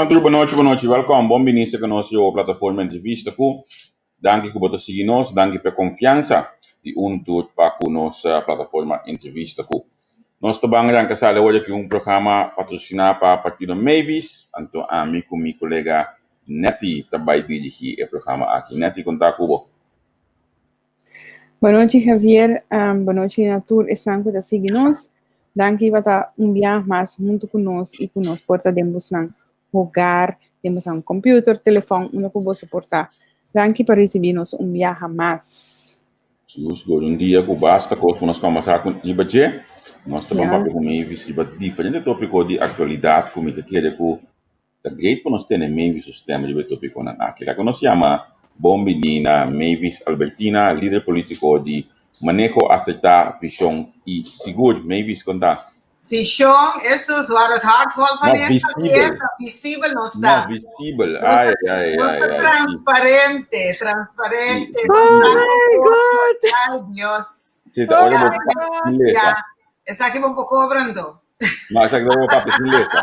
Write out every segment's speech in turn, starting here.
Tur bon nochi, bon nochi, welkom. Bon bini serka nos riba plataforma Entrevista ku. Danki ku bo ta sigui nos, danki pa e konfiansa di un tur pa ku nos plataforma Entrevista ku. Nos ta ban ranka sali awor aki un programa patrosiná pa Partido Mavis, anto ami ku mi kolega Netty ta bai dirigí e programa aki. Netty, konta ku bo. Bon nochi Javier, bon nochi na tur esnan ku ta sigui nos. Danki pa ta un biaha mas huntu ku nos i ku nos por ta den bosnan hogar, den bosnan computer, telefòn, unda ku boso por ta. Danki pa risibí nos un biaha mas. Sigur sigur, un dia ku basta kos ku nos kòmbersá ku riba dje. Nos ta ban papia ku Mavis riba diferente tópiko di aktualidat ku mi ta kere ku Ta great pa nos tene Mavis su stem riba e topiconan aki. Laga nos yama bon bini na Mavis Albertina, lider politico di Maneho Acertá, Vision y Sigur. Mavis, con ta? Vision, Esus, waar het hart vol van No, is, visibel. ta visibel nos ta. No, visibel. Ai, ai, Nos ai, ta ai. transparente, transparente. Sí. Oh my God! Ay, Dios. Sí, ta ora Oh bo my God! sin lesa. Ja, esaki bo por cobra anto. No, esaki bo papia sin lesa.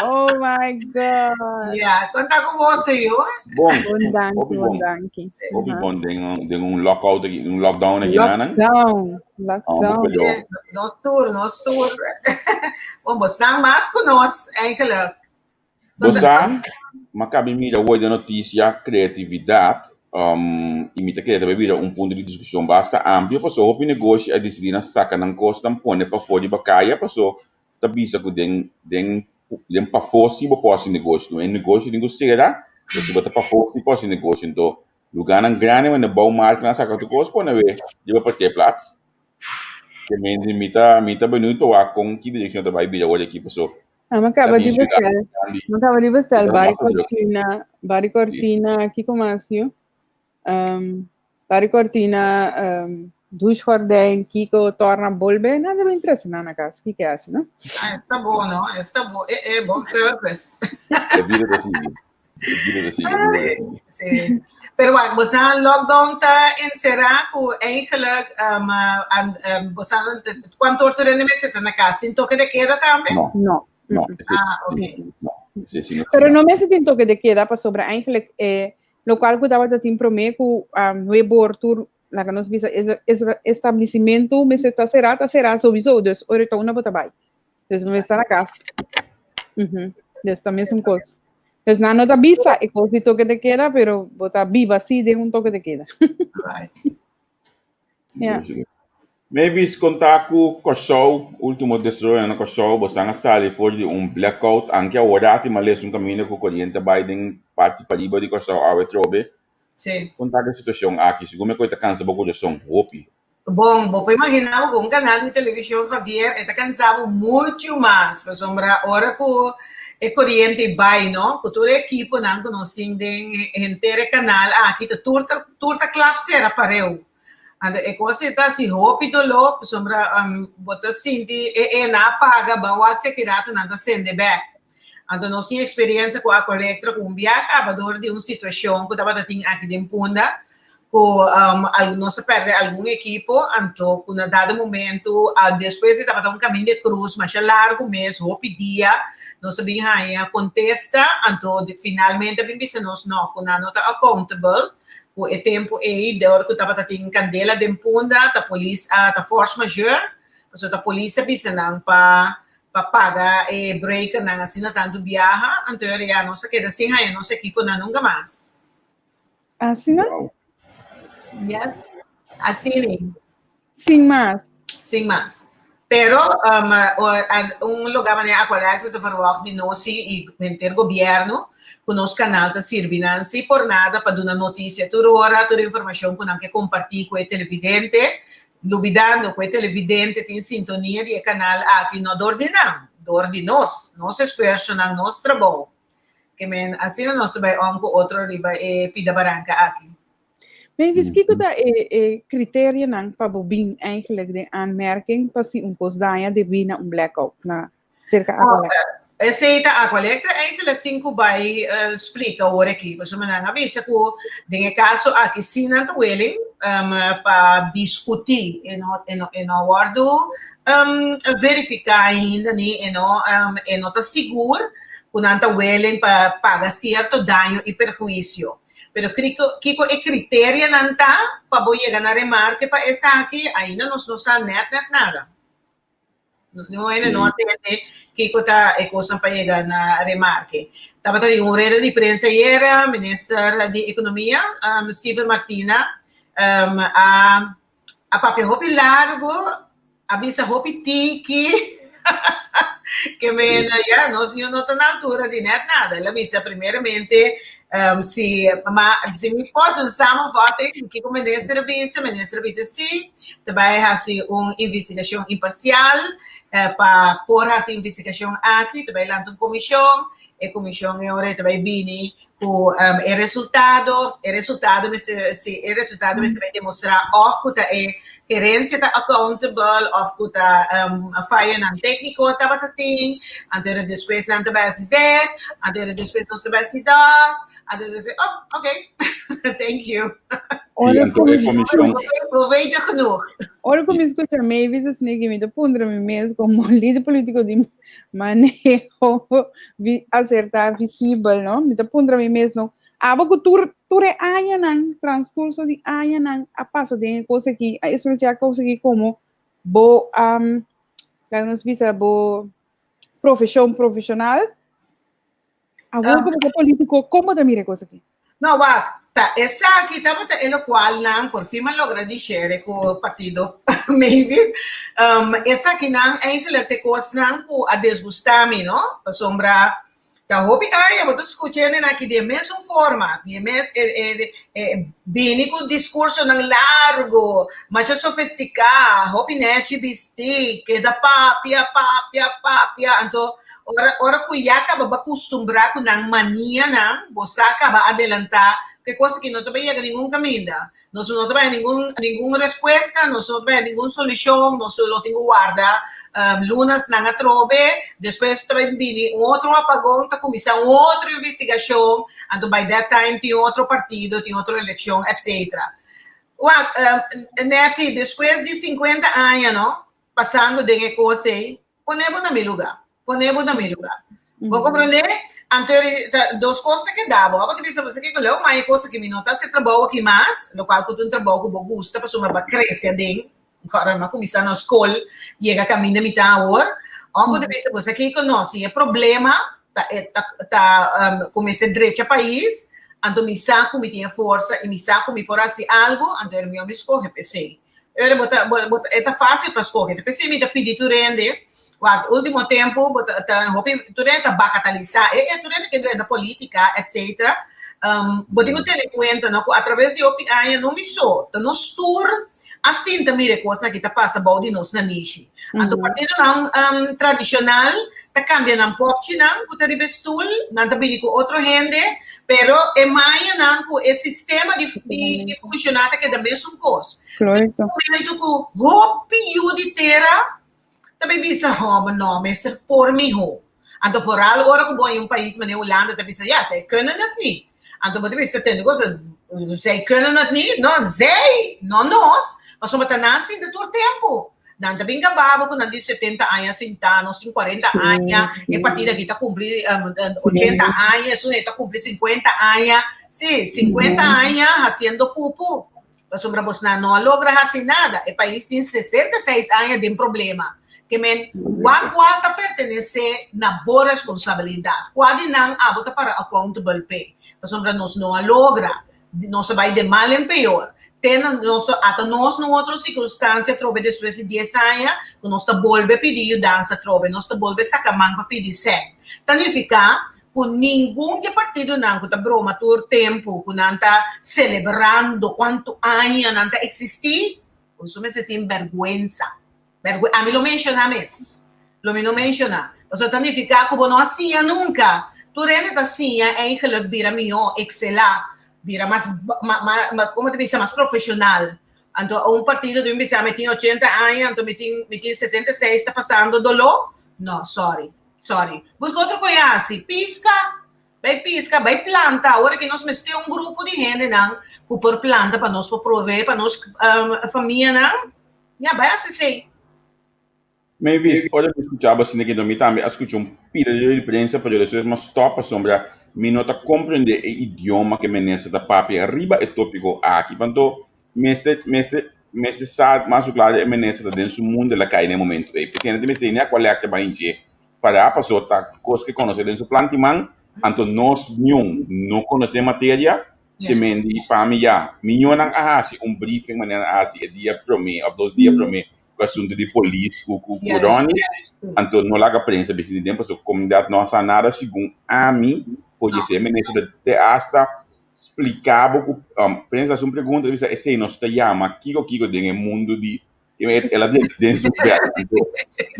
Oh my God. Ja, konta ku bo, señor. Bon, Bon danki, hopi bon bon. danki. Hopi Aha. bon den un, den un lockout aki, un lockdown aki nanan. Lockdown, Ah, lockdown. un poco Nos tur, nos tur. Bon, bo staan mas ku nos, eigenlijk. Bo sa, m'a kabi mira hoy den notisia kreatividat i mi ta kere ta bai bira un punto di diskushon basta amplio paso hopi negoshi a disidí na saka nan kosnan pone pafó riba kaya paso ta bisa ku den den den pafó si bo por hasi negoshi no e negoshi tin ku sera pero si bo ta pafó si por hasi negoshi anto lugánan grandi manera bouwmarktnan a saka tur kos pone awe riba parkeerplaats. Ke mende mi ta mi ta beniut pa wak kon ki direkshon ta bai bira awor aki paso Ah, mi acaba ta di tin ciudad bestel. grandi Mi acaba di bestel ta bari mas druk. cortina, bari cortina, kiko mas yo? Um, bari cortina, um, douchegordijn, kiko, torna bolbe, nada me interessa na na casa, kiko é assim, no? Ah, está bom, no? Está bom. É, é bom service. E vida ta sigui. E vida ta sigui. Ay, sí. Pero wak, bo sa lockdown ta encerá ku eigenlijk um, an, um, bo sa kuantu or tur hende mester ta na kas? Sin toque de queda tambe? No. No. No. Mm-mm. Ese, Ah, ok. no. Ese sí no. Pero no mester tin toque de queda pasobra eigenlijk eh, locual ku tabata tin promé ku um, nuebe or tur laga nos bisa es, es, establecimentu mester ta será, ta será sowieso. Dus ora ta una bo ta bai. Dus bo mester ta na kas. Mhm. Dus ta mesun kos. Dus nan no ta bisa e kos di toque de queda, pero bo ta biba sí den un toque de queda. Right. Ja. Mavis konta ku Kòrsou, último desaroyo na Kòrsou, bosan a sali for di un blackout, anke awor ati males un kaminda ku koriente bai den parti pariba di Kòrsou awe trobe. Sí. Konta ku e situashon aki, segun mi ku e ta kansa bo kurason hopi. Bon, bo por imaginá bo ku un kanal di televishon, Javier, e ta kansa bo muchu mas, pasobra ora ku e koriente bai, no, ku tur e ekiponan ku nos tin den henter e kanal aki, ta tur ta tur ta klap sera pareu. Anto e kos ei ta hasi hopi doló, pasobra bo ta sinti e e nan a paga, ban wak si aki rato nan ta sende bèk. Anto nos tin eksperensia ku Aqualectra ku un bia kaba dor di un situashon ku tabata tin aki den Punda, ku nos a pèrdè algun ekipo, anto ku na dado momento despues di tabata un kamin de krus masha largu mes, hopi dia, nos a bin haña kontesta, anto finalmente a bin bisa nos no, ku nan no ta accountable, ku e tempu ei dor ku tabata tin kandela den Punda ta polis a ta force majeure, pasobra ta polis a bisa nan pa pa paga e breakernan asina tantu biaha, anto ya nos a keda sin haña nos ekiponan nunka mas. Asina? Wow. Yes, asina. Sin mas. Sin mas. Pero um, un lugar manera Aqualectra ta verwacht di nos sí y henter gobierno cu nos canal ta sirbi nan sí por nada pa duna noticia tur ora, tur informacion cu nan ke comparti cu e televidente, lubidando cu e televidente tin sintonia di e canal aki no dor di nan, dor di nos, nos esfuerzonan, nos trabou. Ke men asina nos ta bai om ku otro riba e pida baranka aki. Mavis, kiko ta e, e kriterianan pa bo bin eigenlijk den aanmerking pa si un kos daña debí na un blackout na serka Oh, Aqualectra? esei ta Aqualectra eigenlijk tin ku bai eh, splika awor aki. Pasobra nan a bisa ku den e kaso aki si nan ta willing um, pa diskutí e no, e no, e no wòrdu um, verifiká ainda ni e no, um, e no ta sigur. ku nan ta willing pa paga sierto daño i perhuisio. Pero kiko kiko e kriterianan ta pa bo yega na remarke pa esaki, ainda nos no sa nèt nèt nada. No hende no a tende kiko ta e kosnan pa yega na remarke. Tabata tin un rueda di prensa ayera, minister di Ekonomia, Steven Martina, a a papia hopi largu, a bisa hopi tiki, ke men ya nos no ta na altura di nèt nada. El a bisa primeramente si ma si mi por haci un samenvatting kiko minister a bisa, minister a bisa si ta bai haci un investigacion imparcial pa por haci investigacion aki ta bai lanta un comision, e comision e ora ta bai bini ku e resultado, e resultado mester si e resultado mester bai demostra of ku ta e gerencia ta accountable of ku ta fayonan tecnico tabata tin, anto era despues nan ta bai haci dit, anto era despues nos ta bai haci dat, anto despues oh ok thank you. Sí, anto e comision. We weten genoeg. Ora ku mi skucha Mavis a sniki mi ta puntra mi mes komo lider politiko di maneho vi aserta visibel no mi ta puntra mi mes no abo ku tur tur e añanan transcurso di añanan a pasa den e kos aki a experiencia kos aki komo bo um, laga nos bisa bo profeshon profeshonal awor ku bo ta politiko komo ta mira e kos aki? No, wak, ta esaki tabata e lokualnan por fin a logra di shere ku partido Mavis. Um, esakinan eigenlijk ta e kosnan ku a desgustá mi, no? Pasobra ta hopi aña bo ta skucha hendenan aki di e mesun forma, di e mes e e e bini ku diskursonan largu, masha sofistiká, hopi nèchi bistí, keda papia, papia, papia, anto Ora, ora ku ya kaba bo kustumbrá ku nan manianan, bo sa kaba adelantá ku e kos aki no ta bai yega ningun kaminda. Nos no ta bai ningun, ningun respuesta, nos no ta bai ningun solushon, nos lo tin ku warda lunasnan atrobe, despues ta bai bini un otro apagon, ta kuminsá un otro investigashon, anto by that time tin otro partido, tin otro elekshon, etcetera. Wak, Netty, despues di sinkuenta aña, no, pasando den e kos ei, Pone bo na mi lugá. Pone bo na mi lugá. Bo comprende? Anto ta dos cos ta keda bo. Abo ta bisa bo sa kiko leu, ma e cos aki mi no ta haci trabou aki mas, locual cu ta un trabou cu bo gusta pasobra bo a crece aden. Ora mi a cuminsa na scol, yega caminda mi ta awor. Of bo ta bisa bo sa kiko no, si e problema ta ta ta cu mester drecha pais, anto mi sa cu mi tin e forsa y mi sa cu mi por haci algo, anto mi mi scoge p'esey. Ora bo ta, bo, bo, e ta fácil pa scoge. Ta p'esei mi ta pidi tur hende, wak, último tempo bo ta, ta hopi, tur hende ta bagatalisá, e, e tur hende ke drenta política, etcetera. Um, bo tin ku tene kuenta, no, ku atraves di hopi aña no mi so, ta nos tur a sinta mira e kosnan ki ta pasa bou di nos nanishi. Anto partidonan um, tradishonal ta kambia nan popchinan ku ta riba e stul, nan ta bini ku otro hende, pero e mañanan ku e sistema di, di, di funshoná ta keda mesun kos. Correcto. Momento ku hopi yu di tera ta bay bisa, Hòmber, no, mester por mihó. Anto vooral ora ku bo in un pais manera Hulanda ta bisa, ja, zij kunnen het niet. Anto bo ta bisa tende cosa, zij kunnen het niet? No, zij, no nos, pasobra ta nan sinta tur tempu. Nan ta bin gaba bo ku nan di 70 aña sintá, nos tin 40 aña, e partido aki ta kumpli 80 aña, esun ei ta kumpli 50 aña. Sí, 50 aña hasiendo pupu. Pasobra bosnan no a logra hasi nada. E pais tin 66 aña den problema. Ke men, wak kua ta pertenesé na bo responsabilidat? Kua di nan abo ta para accountable p'e? Pasobra nos no a logra. Nos a bai de mal en peor. Te na nos ata nos na un otro sirkunstansia atrobe despues di dies aña ku nos ta bolbe pidi yudansa atrobe, nos ta bolbe saka man pa pidi sèn. Ta nifiká ku ningun di e partidonan ku ta broma tur tempu ku nan ta selebrando kuantu aña nan ta eksistí, boso mester tin bèrgwensa. Bèrgwe, ami lo menshoná mes. Lo mi no menshoná. Pasobra ta nifiká ku bo no a siña nunka. Tur hende ta siña eigenlijk bira mihó, ekselá, bira mas, komo ta bisa, mas profeshonal. Anto un partido ta bin bisa mi tin ochenta aña, anto mi tin mi tin 66 ta pasando doló. No, sorry. Sorry. Busca otro koe hasi. Pisca. Bai pisca, bai planta. Awor aki nos mester un grupo di hendenan ku por planta pa nos por provee pa nos famianan. Ya, bai hasi esei. Mavis, ora mi skucha bo asina ki mi tambe a skucha un pida di prensa pero despues mi a stop pasobra mi no ta komprende e idioma ku e minister ta papia riba e topiko aki. Panto mester mester mester sa mas ku klaro e minister ta den su mundo el a kai na e momento ei. P'esei nan ta mester hende a kolekta bai dje para pasobra ta kos ku e konosé den su plan timan anto nos niun no konosé materia. Te men di pa mi ya. Miñonan a hasi un briefing manera nan a hasi e dia promé of dos dia promé ku asuntu di polis ku ku ku Ronnie. Anto no laga prensa bisti di den pasobra komunidat no a sa nada segun ami por dje e minister ta te hasta splika bo ku prensa hasi un pregunta ta bisa esei nos ta yama kiko kiko den e mundu di el a den su bèl.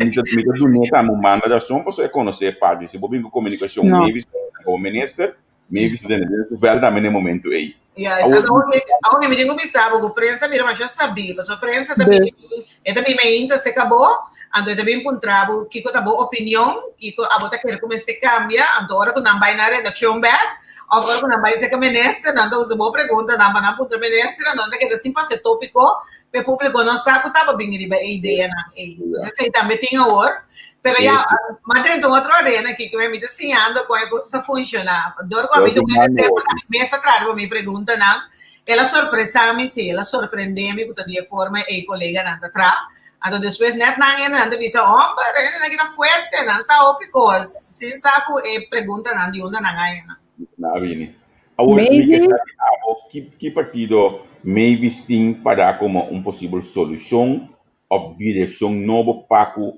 Anto mi ta mi ta dun'é tambe un banda rason pasobra e konosé e parti. Si bo bin ku komunikashon maybe komo minister Mavis ta tene den su vèl tambe na e momento ei. Ya, esa ta oke, awo ke mi tin ku bisa bo ku prensa mira masha sabí, pasobra prensa ta bin, e ta bin mainta serka bo, anto e ta bin puntra bo kiko ta bo opinion, kiko abo ta kere ku mester kambia, anto ora ku nan bai na redakshon bèk, òf ora ku nan bai serka minister, nan ta usa bo preguntanan pa nan puntra minister, anto nan ta keda sin pasa e tópiko, pa e públiko no sa ku tabata bini riba e ideanan ei. Entonces esei tambe tin awor. Pero ya, m'a drenta un otro arena aki ku mi ta siñando kon e kos ta funshoná. Dor ku ami ta un hende semper ta mi mes a traha riba mi preguntanan, el a sorpresá mi sí, el a sorprendé mi ku ta di e forma ei koleganan ta traha. Anto despues nèt nan hende nan ta bisa, Homber, e hendenan aki ta fuerte, nan sa hopi kos, sin sa ku e preguntanan di unda nan a hena. Nan a bini. Awor mi ke sa di abo, ki partido Mavis tin para komo un posibel solushon òf direkshon nobo pa ku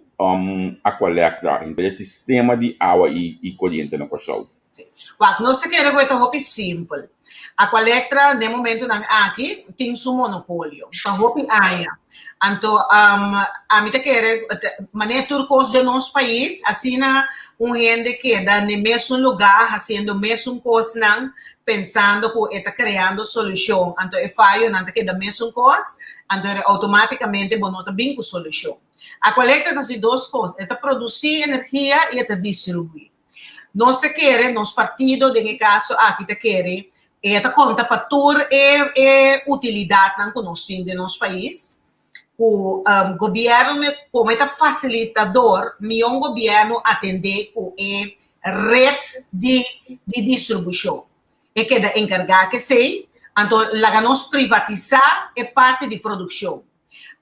Aqualectra, henter e sistema di awa i koriente na Kòrsou? Wak, nos ta kere ku e ta hopi simpel. Aqualectra den momentunan aki tin su monopolio pa hopi aña. Anto ami ta kere manera tur kos den nos pais asina un hende keda n'e mesun lugá hasiendo mesun kosnan pensando ku e ta kreando solushon anto e fayonan ta keda mesun kos anto outomátikamente bo no ta bin ku solushon. Aqualectra ta hasi dos kos, e ta produsí energia i e ta distribuí. Nos ta kere, nos partido den e kaso aki ta kere, e ta konta pa tur e e utilidatnan ku nos tin den nos pais, ku gobièrnu komo e ta fasilitador, mion gobièrnu atendé ku e ret di di distribushon. E keda enkargá ku esei, anto laga nos privatisá e parti di produkshon.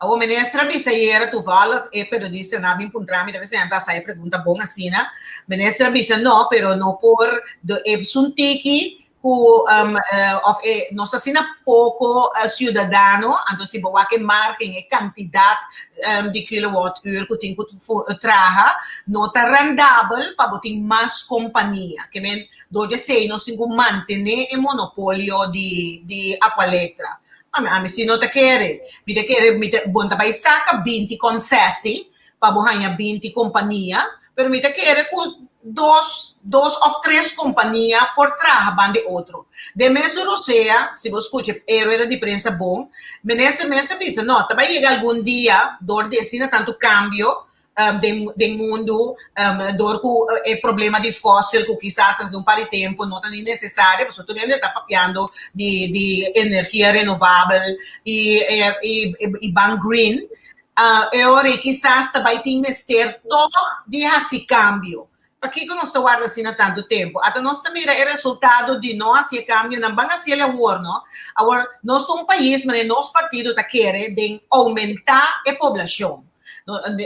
Awor minister a bisa ayera toevallig e periodistanan a bin puntra mi ta bisa nan ta hasa e pregunta bon asina. Minister a bisa no pero no por e esun tiki ku of e nos ta asina poko ciudadano anto si bo wak e margen e kantidat di kilowattuur ku tin ku traha no ta rendabel pa bo tin mas kompania. Ke men dor di esei nos tin ku mantene e monopolio di di Aqualectra. Ami, ami si no ta kere. Mi ta kere, mi ta, bon ta bai saka 20 konsesi pa bo haña 20 kompania, pero mi ta kere ku dos, dos òf tres kompania por traha ban di otro. Den mesun rosea, si bo skucha e rueda di prensa bon, minister mes a bisa, no, ta bai yega algun dia dor di asina tantu kambio, den den mundu dor ku e problema di fósil ku kisas den un par di tempu no ta ni nesesario pasobra tur hende ta papiando di di energia renovabel i i ban green e ora ei kisas ta bai tin mester tòg di hasi kambio. Pakiko nos ta warda asina tantu tempu? Ata nos ta mira e resultado di no hasi e kambionan. Ban hasi el awor, no? Awor, nos ta un pais manera nos partido ta kere den oumentá e poblashon.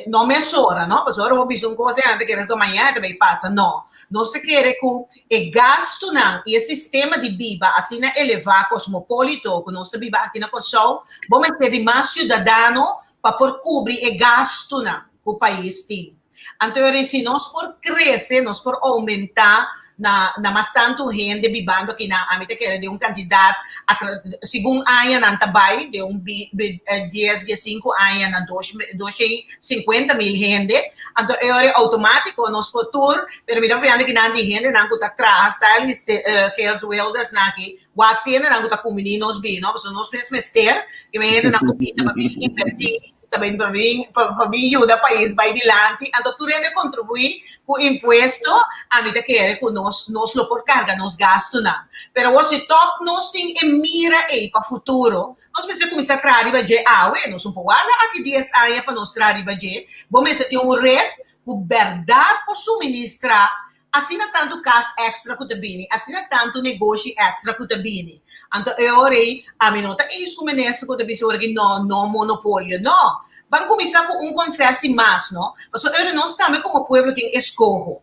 No mesora, no? Pasobra ora bo bisa un kos e hende ta kere ku mañana e ta bai pasa. No. Nos ta kere ku e gastunan i e sistema di biba asina elevá, kosmopolito, ku nos ta biba aki na Kòrsou, bo mester di mas siudadano pa por kubri e gastunan ku pais tin. Anto ora si nos por crece, nos por aumenta na na mas tanto hende bibando aki na ami ta kere den un cantidad segun añanan ta bay den un dies, diescinco aña na dos doshen cincuenta mil hende, anto e ora automatico nos por tur, pero mi ta papiando akinan di hendenan cu ta traha stylist Geert Wilders nan aki, wak si hendenan cu ta cumini nos bino, pasobra nos mes mester, hendenan cu pinta pa bin inverti. ta bin pa bin pa bin yuda pais bai dilanti, anto tur hende kontribuí ku impuesto, ami ta kere ku nos nos lo por karga nos gastunan. Pero awor si tòg nos tin e mira ei pa futuro, nos mester kuminsá traha riba dje awe, nos no por warda aki dies aña pa nos traha riba dje. Bo mester tin un ret ku bèrdat por suministrá Asina tantu kas èkstra ku ta bini, asina tantu negoshi èkstra ku ta bini. Anto e ora ei, ami no ta eens ku minister ku ta bisa ora ki no, no monopolio. No. Ban kuminsá ku un konsesi mas, no. Pasobra ora nos tambe komo pueblo tin eskoho.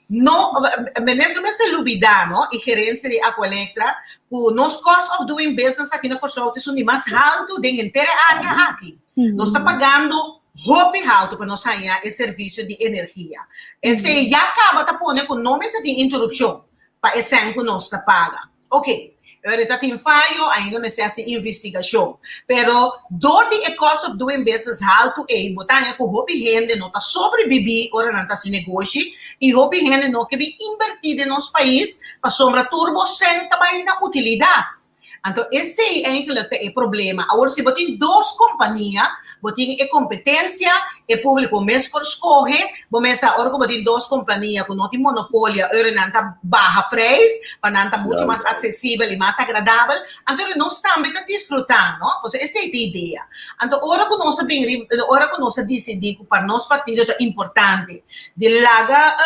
No, minister mester lubidá, no, i gerensia di Aqualectra, ku nos cost of doing business aki na Kòrsou ta esun di mas haltu den henter e área aki. Nos ta pagando hopi haltu pa nos haña e servisio di energia. Esei ya kaba ta pone ku no mester tin interupshon pa e sèn ku nos ta paga. Oke, e ta tin fayo, ainda mester hasi investigashon. Pero dor di e cost of doing business haltu ei, bo ta haña ku hopi hende no ta sobrebibí ora nan ta hasi negoshi i hopi hende no ke bin inbertí den nos pais pasobra tur bo sèn ta bai na utilidat. Anto esei eigenlijk ta e problema. Awor si bo tin dos kompania, bo tin e kompetensia, e públiko mes por skohe, bo mes sa ora ku bo tin dos kompania ku no tin monopolia, ora nan ta baha preis, pa nan ta muchu mas aksesibel i mas agradabel, anto ora nos tambe ta disfrutá, no? Pasobra esei ta e idea. Anto ora ku nos a bin riba, ora ku nos a disidí ku pa nos partido ta importante di laga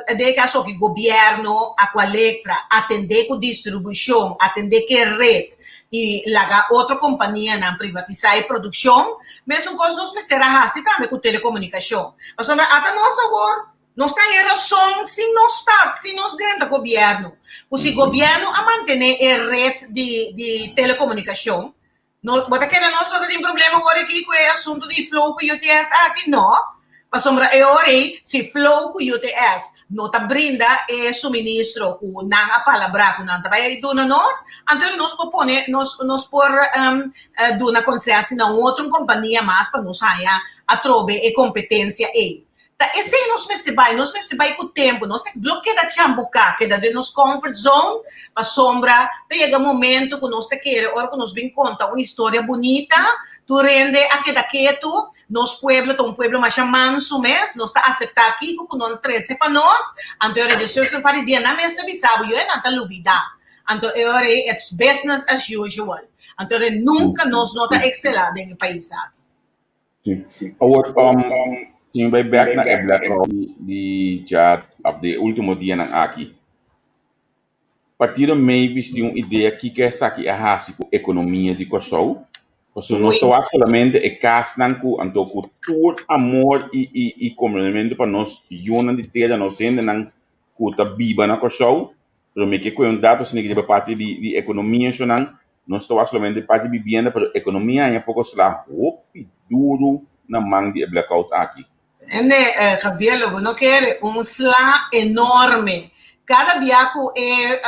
Den e kaso aki gobièrnu, Aqualectra, atendé ku distribushon, atendé ku e ret i laga otro kompanianan privatisá e produkshon. Mesun kos nos mester a hasi tambe ku telekomunikashon. Pasobra ata nos awor nos ta e rason sin nos start, sin nos drenta gobièrnu. Ku si gobièrnu a mantené e ret di telekomunikashon, No, bo ta kere nos no ta tin problema ora aki ku e asuntu di Flow ku UTS aki? No, pasobra e ora ei si Flow ku UTS no ta brinda e suministro ku nan a palabrá ku nan ta bai duna nos, anto nos por pone nos nos por duna konsesi na un otro kompania mas pa nos haña atrobe e kompetensia ei. Ta esei nos mester bai, nos mester bai ku tempu, nos no keda chambuká, keda den nos comfort zone, pasobra ta yega momento ku nos ta kere ora ku nos bin konta un historia bunita, tur hende a keda ketu, nos pueblo ta un pueblo masha mansu mes, nos ta aseptá kiko ku nan trese pa nos, anto e ora despues un par di dia nan mes ta bisa bo, yoe nan ta lubidá, anto e ora ei it's business as usual, anto e ora ei nunka nos no ta ekselá den e pais aki. Sí. Awor, um, si mi bai bek na e blackout di dja of di e ultimo dianan aki. Partido Mavis tin un idea kiko esaki a hasi ku ekonomia di Kòrsou? Pasobra nos ta wak solamente e kasnan ku anto ku tur amor i i i komprendementu pa nos yunan di tera, nos hendenan ku ta biba na Kòrsou, pero mi ke kohe un dato asina ki riba parti di di ekonomia eshonan, Nos ta wak solamente parti bibienda pero ekonomia haña poko sla hopi duru na man di e blackout aki. Hende, Javier, lo bo no kere un sla enorme. Kada bia ku e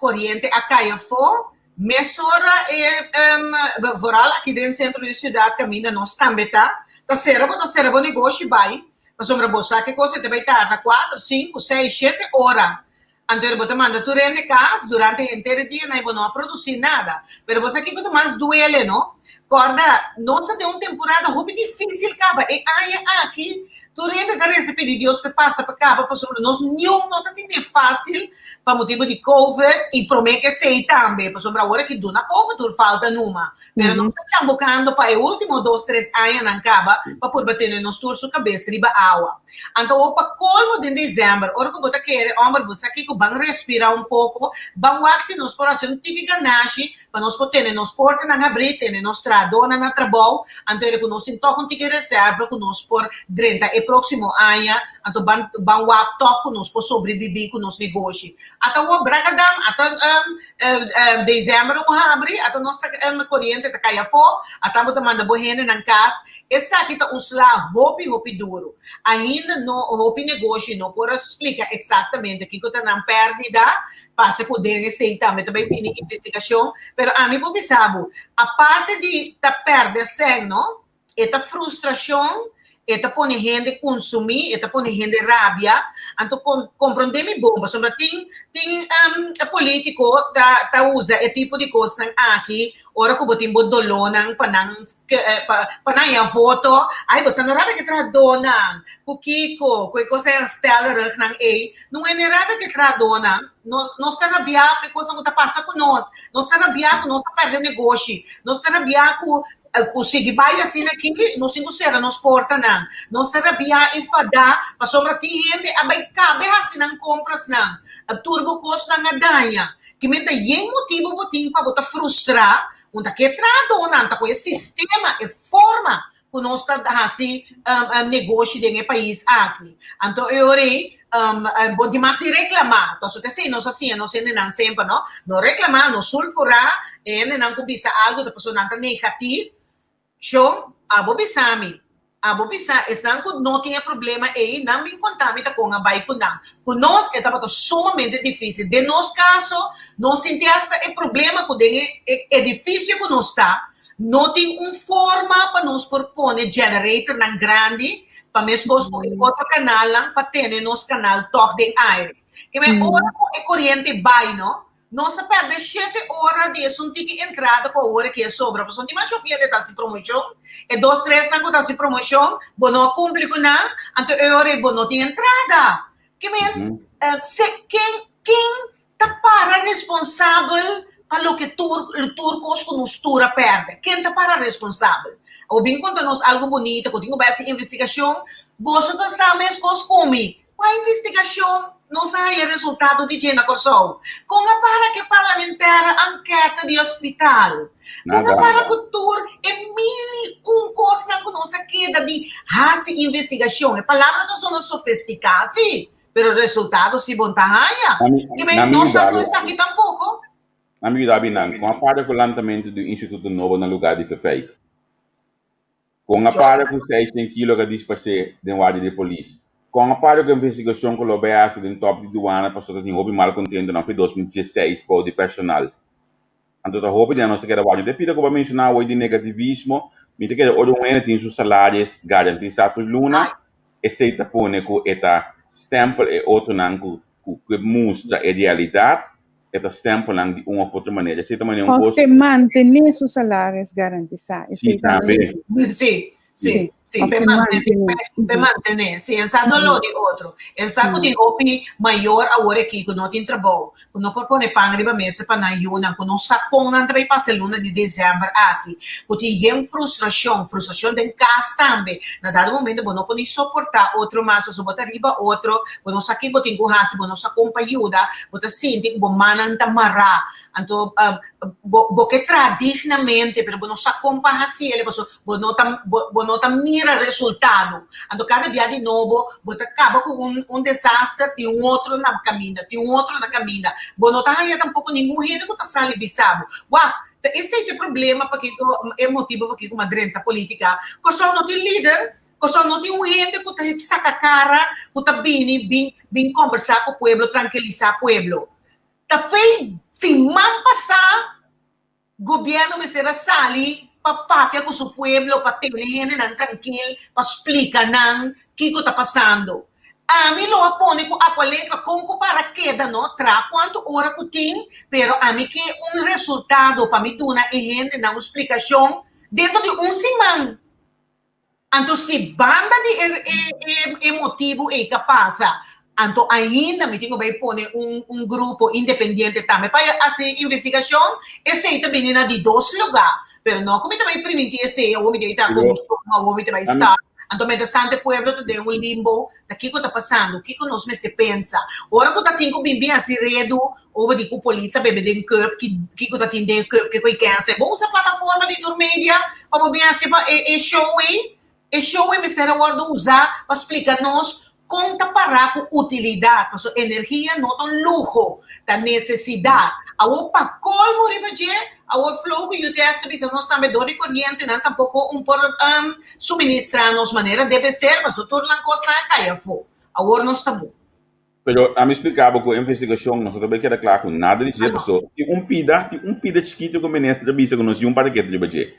koriente a kai afó, mesora e, vooral aki den sentro di siudat kaminda nos tambe ta, ta sera bo ta sera bo negoshi bai, pasobra bo sa ke kos e ta bai tarda kuater, sinku, seis, shete ora. Anto bo ta manda tur hende kas durante henter e dia na i bo no a produsí nada. Pero bo sa kiko ta mas duele, no? Kòrda, nos ta den un temporada hopi difísil kaba. E aña aki tur hende ta resa pidi Dios pa e pasa pa kaba pasobra nos niun no ta tene fásil pa motibu di covid i promé ke esei tambe pasobra awor aki duna covid tur falta numa. Pero nos ta chambukando pa e último dos tres añanan kaba pa purba tene nos tur su kabes riba awa. Anto awor pa kolmo den desèmber, ora ku bo ta kere, òmber, bo sa kiko, ban respirá un poko, ban wak si nos por hasi un tiki ganashi pa nos por tene nos portanan habrí, tene nos trahadónan na trabou, anto era ku nos tin tòg un tiki reserva ku nos por drenta e próksimo aña, anto ban ban wak tòg ku nos por sobrebibí ku nos negoshi. Ata awor Bragadan, ata desèmber un habri, ata nos ta koriente ta kai afó, ata bo ta manda bo hendenan kas. Esaki ta un sla hopi hopi duru. Ainda no hopi negoshi no por a splika eksaktamente kiko ta nan pèrdida, pasa ku den esei tambe ta bai bini investigashon, pero ami por bisa bo, aparte di ta pèrdè sèn no, e ta frustrashon, E ta pone hende kunsumí, e ta pone hende rabia. Anto komprondé mi bon, pasobra tin tin polítiko ta ta usa e tipo di kosnan aki ora ku bo tin bo dolónan pa nan pa nan haña voto. Ai, bo sa no rabia ku e trahadónan, ku kiko, ku e kos ei aanstellerignan ei. No e rabia ku e trahadónan, nos nos ta rabiá pa e kosnan ku ta pasa ku nos. Nos ta rabiá ku nos ta pèrdè negoshi, nos ta rabiá ku Ku sigui bai asina aki, nos tin ku sera nos portanan. Nos ta rabiá i fadá pasobra tin hende a bai kabe hasi nan komprasnan. Tur bo kosnan a daña. Kimen ta yen motibu bo tin pa bo ta frustrá? Un ta ke trahadónan ta ku e sistema, e forma ku nos ta hasi negoshi den e pais aki. Anto e ora ei bo di mag di reklamá. Tos ta esei nos a siña nos hendenan semper, no? No reklamá, no sulfurá e hendenan ku bisa algu ta pasobra nan ta negatif. Shon, abo bisa mi, abo bisa esnan ku no tin e problema ei, nan bin konta mi ta kon a bai ku nan. Ku nos e tabata sumamente difísil. Den nos kaso, nos sinti asta e problema ku den e edifisio ku nos ta, No tin un forma pa nos por pone generatornan grandi pa meskos ku e otro kanalnan pa tene nos kanal tòg den aire. Ke men ora ku e koriente bai no, nos a pèrdè shete ora di esun tiki entrada ku awor aki a sobra pasobra tin masha hopi hende ta hasi promoshon, e dos tresnan ku ta hasi promoshon bo no a kumpli ku nan, anto e ora ei bo no tin entrada. Ke men se ken ken ta para responsabel pa loke tur tur kos ku nos tur a pèrdè? Ken ta para responsabel? Awor bin konta nos algu bunita ku tin ku bai hasi investigashon, boso ta sa meskos ku mi. Kua investigashon nos a haña resultado di dje na Kòrsou? Kon a para ku e parlamentaire ankèta di hospital? Kon a para ku tur e mil i un kosnan ku nos a keda di hasi investigashon? E palabra ta sona sofestiká si. Pero resultado si bon ta haña. I men no sa ku esaki tampoko. Na mi yuda binan, kon a para ku lantamentu di un instituto nobo na lugá di Fefijk? Kon a para ku seishen kilo ku a disparsé den warda di polis? Kon a para ku investigashon ku lo bai hasi den tòp di duana pasobra tin hopi malkontentonan for 2016 bou di personal? Anto ta hopi di nan nos ta keda wak. Te pida ku bo a menshoná awor di negativismo, mi ta kere ora un hende tin su salaris garantisá tur luna, esei ta pone ku e ta stèmpel e otronan ku ku ke mustra e realidat, e ta stèmpel nan di un òf otro manera. Esei ta manera un Òf kos. te mantené su salaris garantisá. Sí, Esei tambe. tambe. Sí, sí, Sí, sí, òf pe te mantené, mantené. pe mantené. Sí, en sa doló di otro. En sa ku tin hopi mayor awor aki ku no tin trabou, ku no por pone pan riba mesa pa nan yunan, ku no sa kon nan ta bai pasa e luna di desèmber aki, ku tin yen frustrashon, frustrashon den kas tambe. Na dado momento bo no por ni soportá otro mas pasobra bo ta riba otro, bo no sa kin bo tin ku hasi, bo no sa kon pa yuda, bo ta sinti ku bo mannan ta mará. Anto bo bo ke traha dignamente pero bo no sa kon pa hasi el pasobra bo no ta bo bo no ta mira resultado. Anto kada bia di nobo bo ta kaba ku un un desaster tin un otro na kaminda, tin un otro na kaminda. Bo no ta haña tampoko ningun hende ku ta sali bisa bo, wak, ta esei ta e problema pakiko e motibu pakiko m'a drenta politika. Kòrsou no tin lider, Kòrsou no tin un hende ku ta saka kara, ku ta bini bin bin kòmbersá ku pueblo, trankilisá pueblo. Ta fei siman pasá Gobierno mester a sali pa papia cu su pueblo, pa tene hendenan trankil, pa splica nan kico ta pasando. Ami lo a pone cu Aqualectra con cu para keda no tra cuanto ora cu tin, pero ami ke un resultado pa mi duna e hendenan un splicacion dentro di un siman. Anto si banda di e e e motibu ei ka pasa, anto ainda mi tin ku bai pone un un grupo independiente tambe pa hasi investigashon, esei ta bini na di dos lugá. Pero no ku mi ta bai primintí esei, awor mi ta bai traha komishon, awor mi ta bai sta. Anto mientrastanto e pueblo ta den un limbo, ta kiko ta pasando, kiko nos mester pensa. Ora ku ta tin ku bin bin hasi redu over di ku polis a bebe den cup, ki kiko ta tin den e cup, kiko e kense. Bo usa plataforma di tur media pa bo bin hasi pa e e show ei. E show ei mester a wordo usa pa splika nos kon ta para ku utilidat, pasobra energia no ta un luho, ta nesesidat. Awor pa kolmo riba dje, awor flow ku UTS ta bisa nos tambe dor di korientenan tampoko un por suministra nos manera debe ser, pasobra tur nan kosnan a kai afó. Awor nos ta bon. Pero ami splica bo cu e investigacion nos no ta bay keda cla cu nada di dje, paso tin un pida, tin un pida chikito cu minister a bisa cu nos tin un parakete riba dje.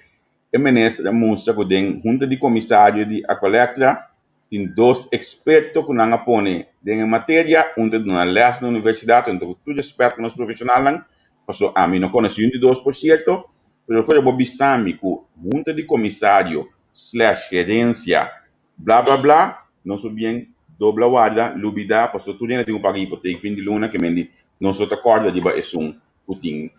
E minister a mustra ku den hunta di komisario di Aqualectra tin dos eksperto ku nan a pone den e materia, un ta duna lès na universidat, un ta ku tur respèt pa nos profeshonalnan, paso ami no konosé un di dos por sierto, pero fuera bo bisa mi ku hunta di komisario slash gerensia bla bla bla, nos por bien dobla warda, lubida, paso tur hende tin ku paga hipotek fin di luna, ke men di nos no ta kòrda riba esun ku tin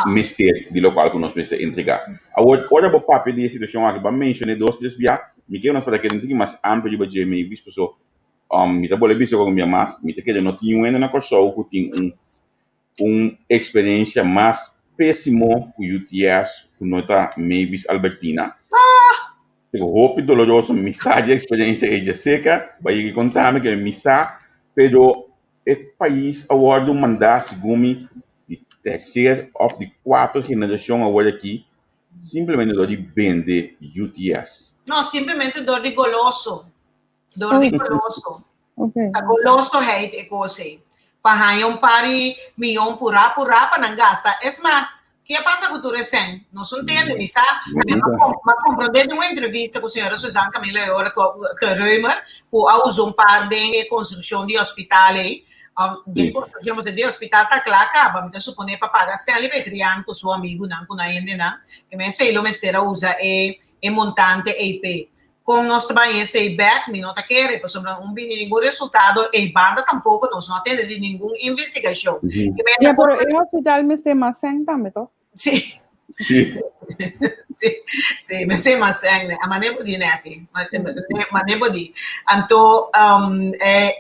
mester di lokual ku nos mester entregá. Awor, ora bo papia di e situashon aki, bo a menshoné dos tres bia, mi ke nos para keda un tiki mas amplio riba dje, Mavis, paso mi ta bolbe bisa ku un bia mas, mi ta kere no tin un hende na Kòrsou ku tin un un eksperensia mas pésimo ku UTS ku no ta Mavis Albertina. Pero hopi doloroso, mi sa dje eksperensia ei dje seka, bo a yega konta mi ke mi sa, pero E pais a wòrdu mandá segun mi di terser òf di kuater generashon awor aki simplemente dor di bende UTS. No, simplemente dor di goloso. Dor di goloso. Ta golosoheid e kos ei. Pa haña un par di miyon purá purá pa nan gasta. Es mas, Ke a pasa ku tur e sèn? Nos un tende, mi sa, mi a komprondé den un entrevista ku señora Suzanne Camila Eora Römer, ku a usa un par den e konstrukshon di hospital ei, òf den konstrukshon pasobra di hospital ta kla kaba, mi ta suponé pa paga Stanley Betrian ku su amigunan ku nan hendenan, ke men esei lo mester a usa e montante ei p'e. Kon nos ta bai esei bek? Mi no ta kere, pasobra no bini ningun resultado ei banda tampoko, nos no a tende di ningun investigashon. Ya, pero e hospital mester mas sèn tambe, to? Sí. Sí. Sí, sí, mester mas sèn. A mane bo di, Netty. Mane bo di. Anto,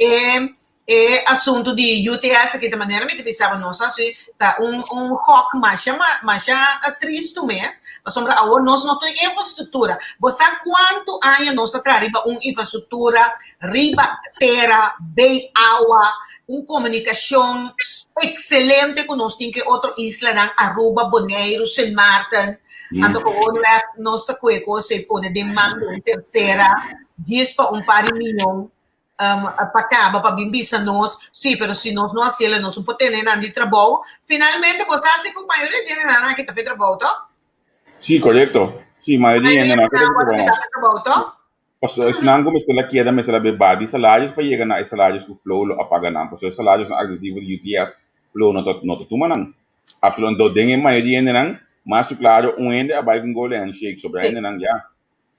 e E asuntu di UTS aki ta manera mi ta bisa bo nos hasi ta un un gok masha masha tristu mes pasobra awor nos no tin infrastruktura. Bo sa kuantu aña nos a traha riba un infrastruktura riba tera, bei awa, un komunikashon ekselente ku nos tin ku e otro islanan Aruba, Boneiru, Sint Maarten. Anto gewoonweg nos ta kue kos ei pone den man di un tersera dies pa un par di miyon pa kaba pa bin bisa nos, sí, pero si nos no hasiel nos no por tene nan di trabou. Finalmente bo sa si ku mayoria di hendenan aki ta fe trabou, toh? Sí, korekto. Sí, mayoria di hendenan aki ta fe trabou. Toh? Pasobra esnan ku mester a keda mester a bay ba di salarios pa yega na e salarios ku Flow lo a paga nan. Pasobra e salariosnan aditivo di UTS, Flow no ta no ta tuma nan. Absolutamente. Anto den e mayoria hendenan, mas ku klaro un hende a bay ku un golden handshake, sobra hendenan ya.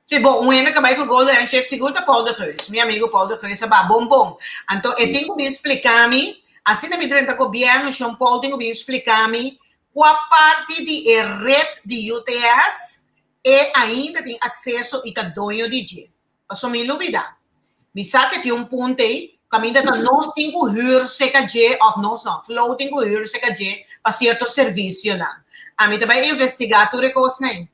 Si bo, un hende ka bai ku golden handshake sigur ta Paul de Geus. Mi amigu Paul de Geus a ba bon bon. Anto e tin ku bin splika mi, asina mi drenta gobièrnu shon Paul tin ku bin splika mi kua parti di e ret di UTS e ainda tin akseso i ta doño di dje. Pasobra mi lubida. Mi sa ke tin un punto ei kaminda ta nos tin ku hür seka dje òf nos no, Flow tin ku hür seka dje pa sierto servisionan. Ami ta bai investigá tur e kosnan ei.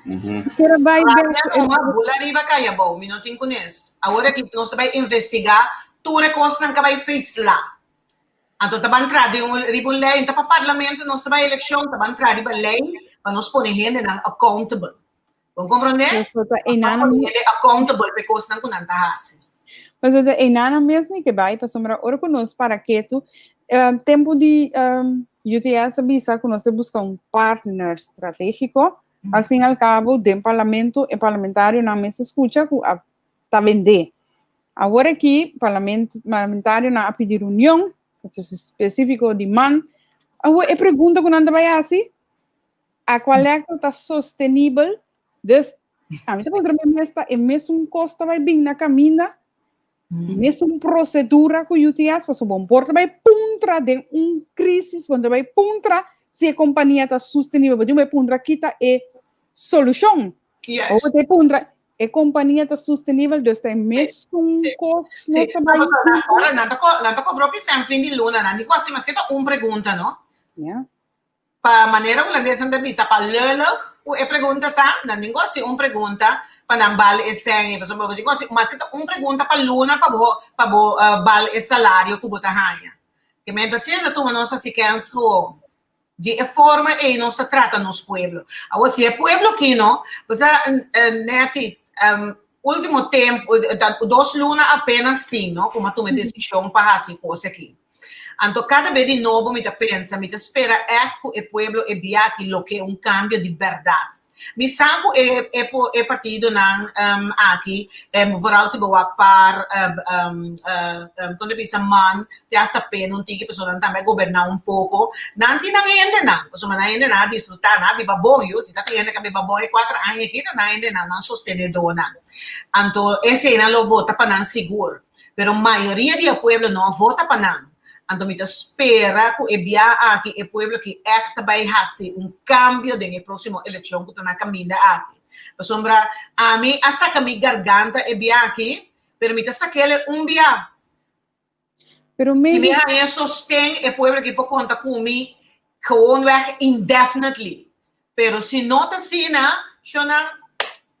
Quiero bai Rabia numa, bula riba caya bou, mi no tin kunes. Awor aki nos ta bai investiga tur e kosnan ka bai feisla. Anto ta ban tra den un riba un lei, ta pa parlamento nos ta bai elekshon, ta ban tra riba lei pa nos pone hendenan accountable. Bon komprondé? Pasobra Nos ta einan pone hende accountable pa e kosnan ku nan ta hasi. Pasobra einan mes mi ke bai, pasobra ora ku nos para ketu, tempu di UTS a bisa ku nos ta buska un partner stratégiko. Al fin al kabo, den parlamento, e parlamentarionan mes a skucha ku a ta bendé. Awor aki, parlamento, parlamentarionan a pidi reunion, spesífiko di man. Awor, e pregunta ku nan ta bai hasi, Aqualectra ta sostenibel? Dus, ami ta puntra mi mes ta e mesun kos ta bai bin na kaminda? Mesun procedura cu UTS, pasobra bo por ta bai puntra den un crisis, bo ta bai puntra si e compania ta sostenibel, bo tin bai puntra kita e solucion. Yes. Bo ta puntra e compania ta sostenibel, dus ta e mesun cos no ta bai. Ora nan ta nan ta cobra hopi cent fin di luna, nan di cu asi maske ta un pregunta, no? Ja. Pa manera hulandesnan ta bisa pa lullig ku e pregunta ta, nan tin ku hasi un pregunta pa nan bal e sèn ei, pasobra bo tin ku hasi maske ta un pregunta pa luna pa bo pa bo bal e salario ku bo ta haña. Ke men ta siendo tuma nos hasi kèns gewoon. Di e forma ei nos ta trata nos pueblo. Awor si e pueblo aki no, bo sa Netty, ultimo tempu, dos luna apenas tin no, ku mi a tuma e desishon pa hasi e kos aki. Anto kada be di nobo mi ta pensa, mi ta spera ègt ku e pueblo e bia aki lo ke un kambio di bèrdat. Mi sa ku e e e partidonan aki, vooral si bo wak par kon ta bisa man te hasta pena un tiki pasobra nan tambe a goberná un poko, nan tin nan hendenan, pasobra nan hendenan a disfrutá, nan a biba bon yu, si ta tin hende ku a biba bon e kuater aña aki ta nan hendenan, nan sostenedónan. Anto eseinan lo vota pa nan sigur. Pero mayoria di e pueblo no a vota pa nan. Anto mi ta spera ku e bia aki e pueblo aki ègt ta bai hasi un kambio den e próksimo elekshon ku ta na kaminda aki. Pasobra ami a saka mi garganta e bia aki, pero mi ta sak'el un bia. Pero Si mi maybe haña sosten e pueblo aki por konta ku mi gewoonweg indefinitely. Pero si no ta asina, shonnan,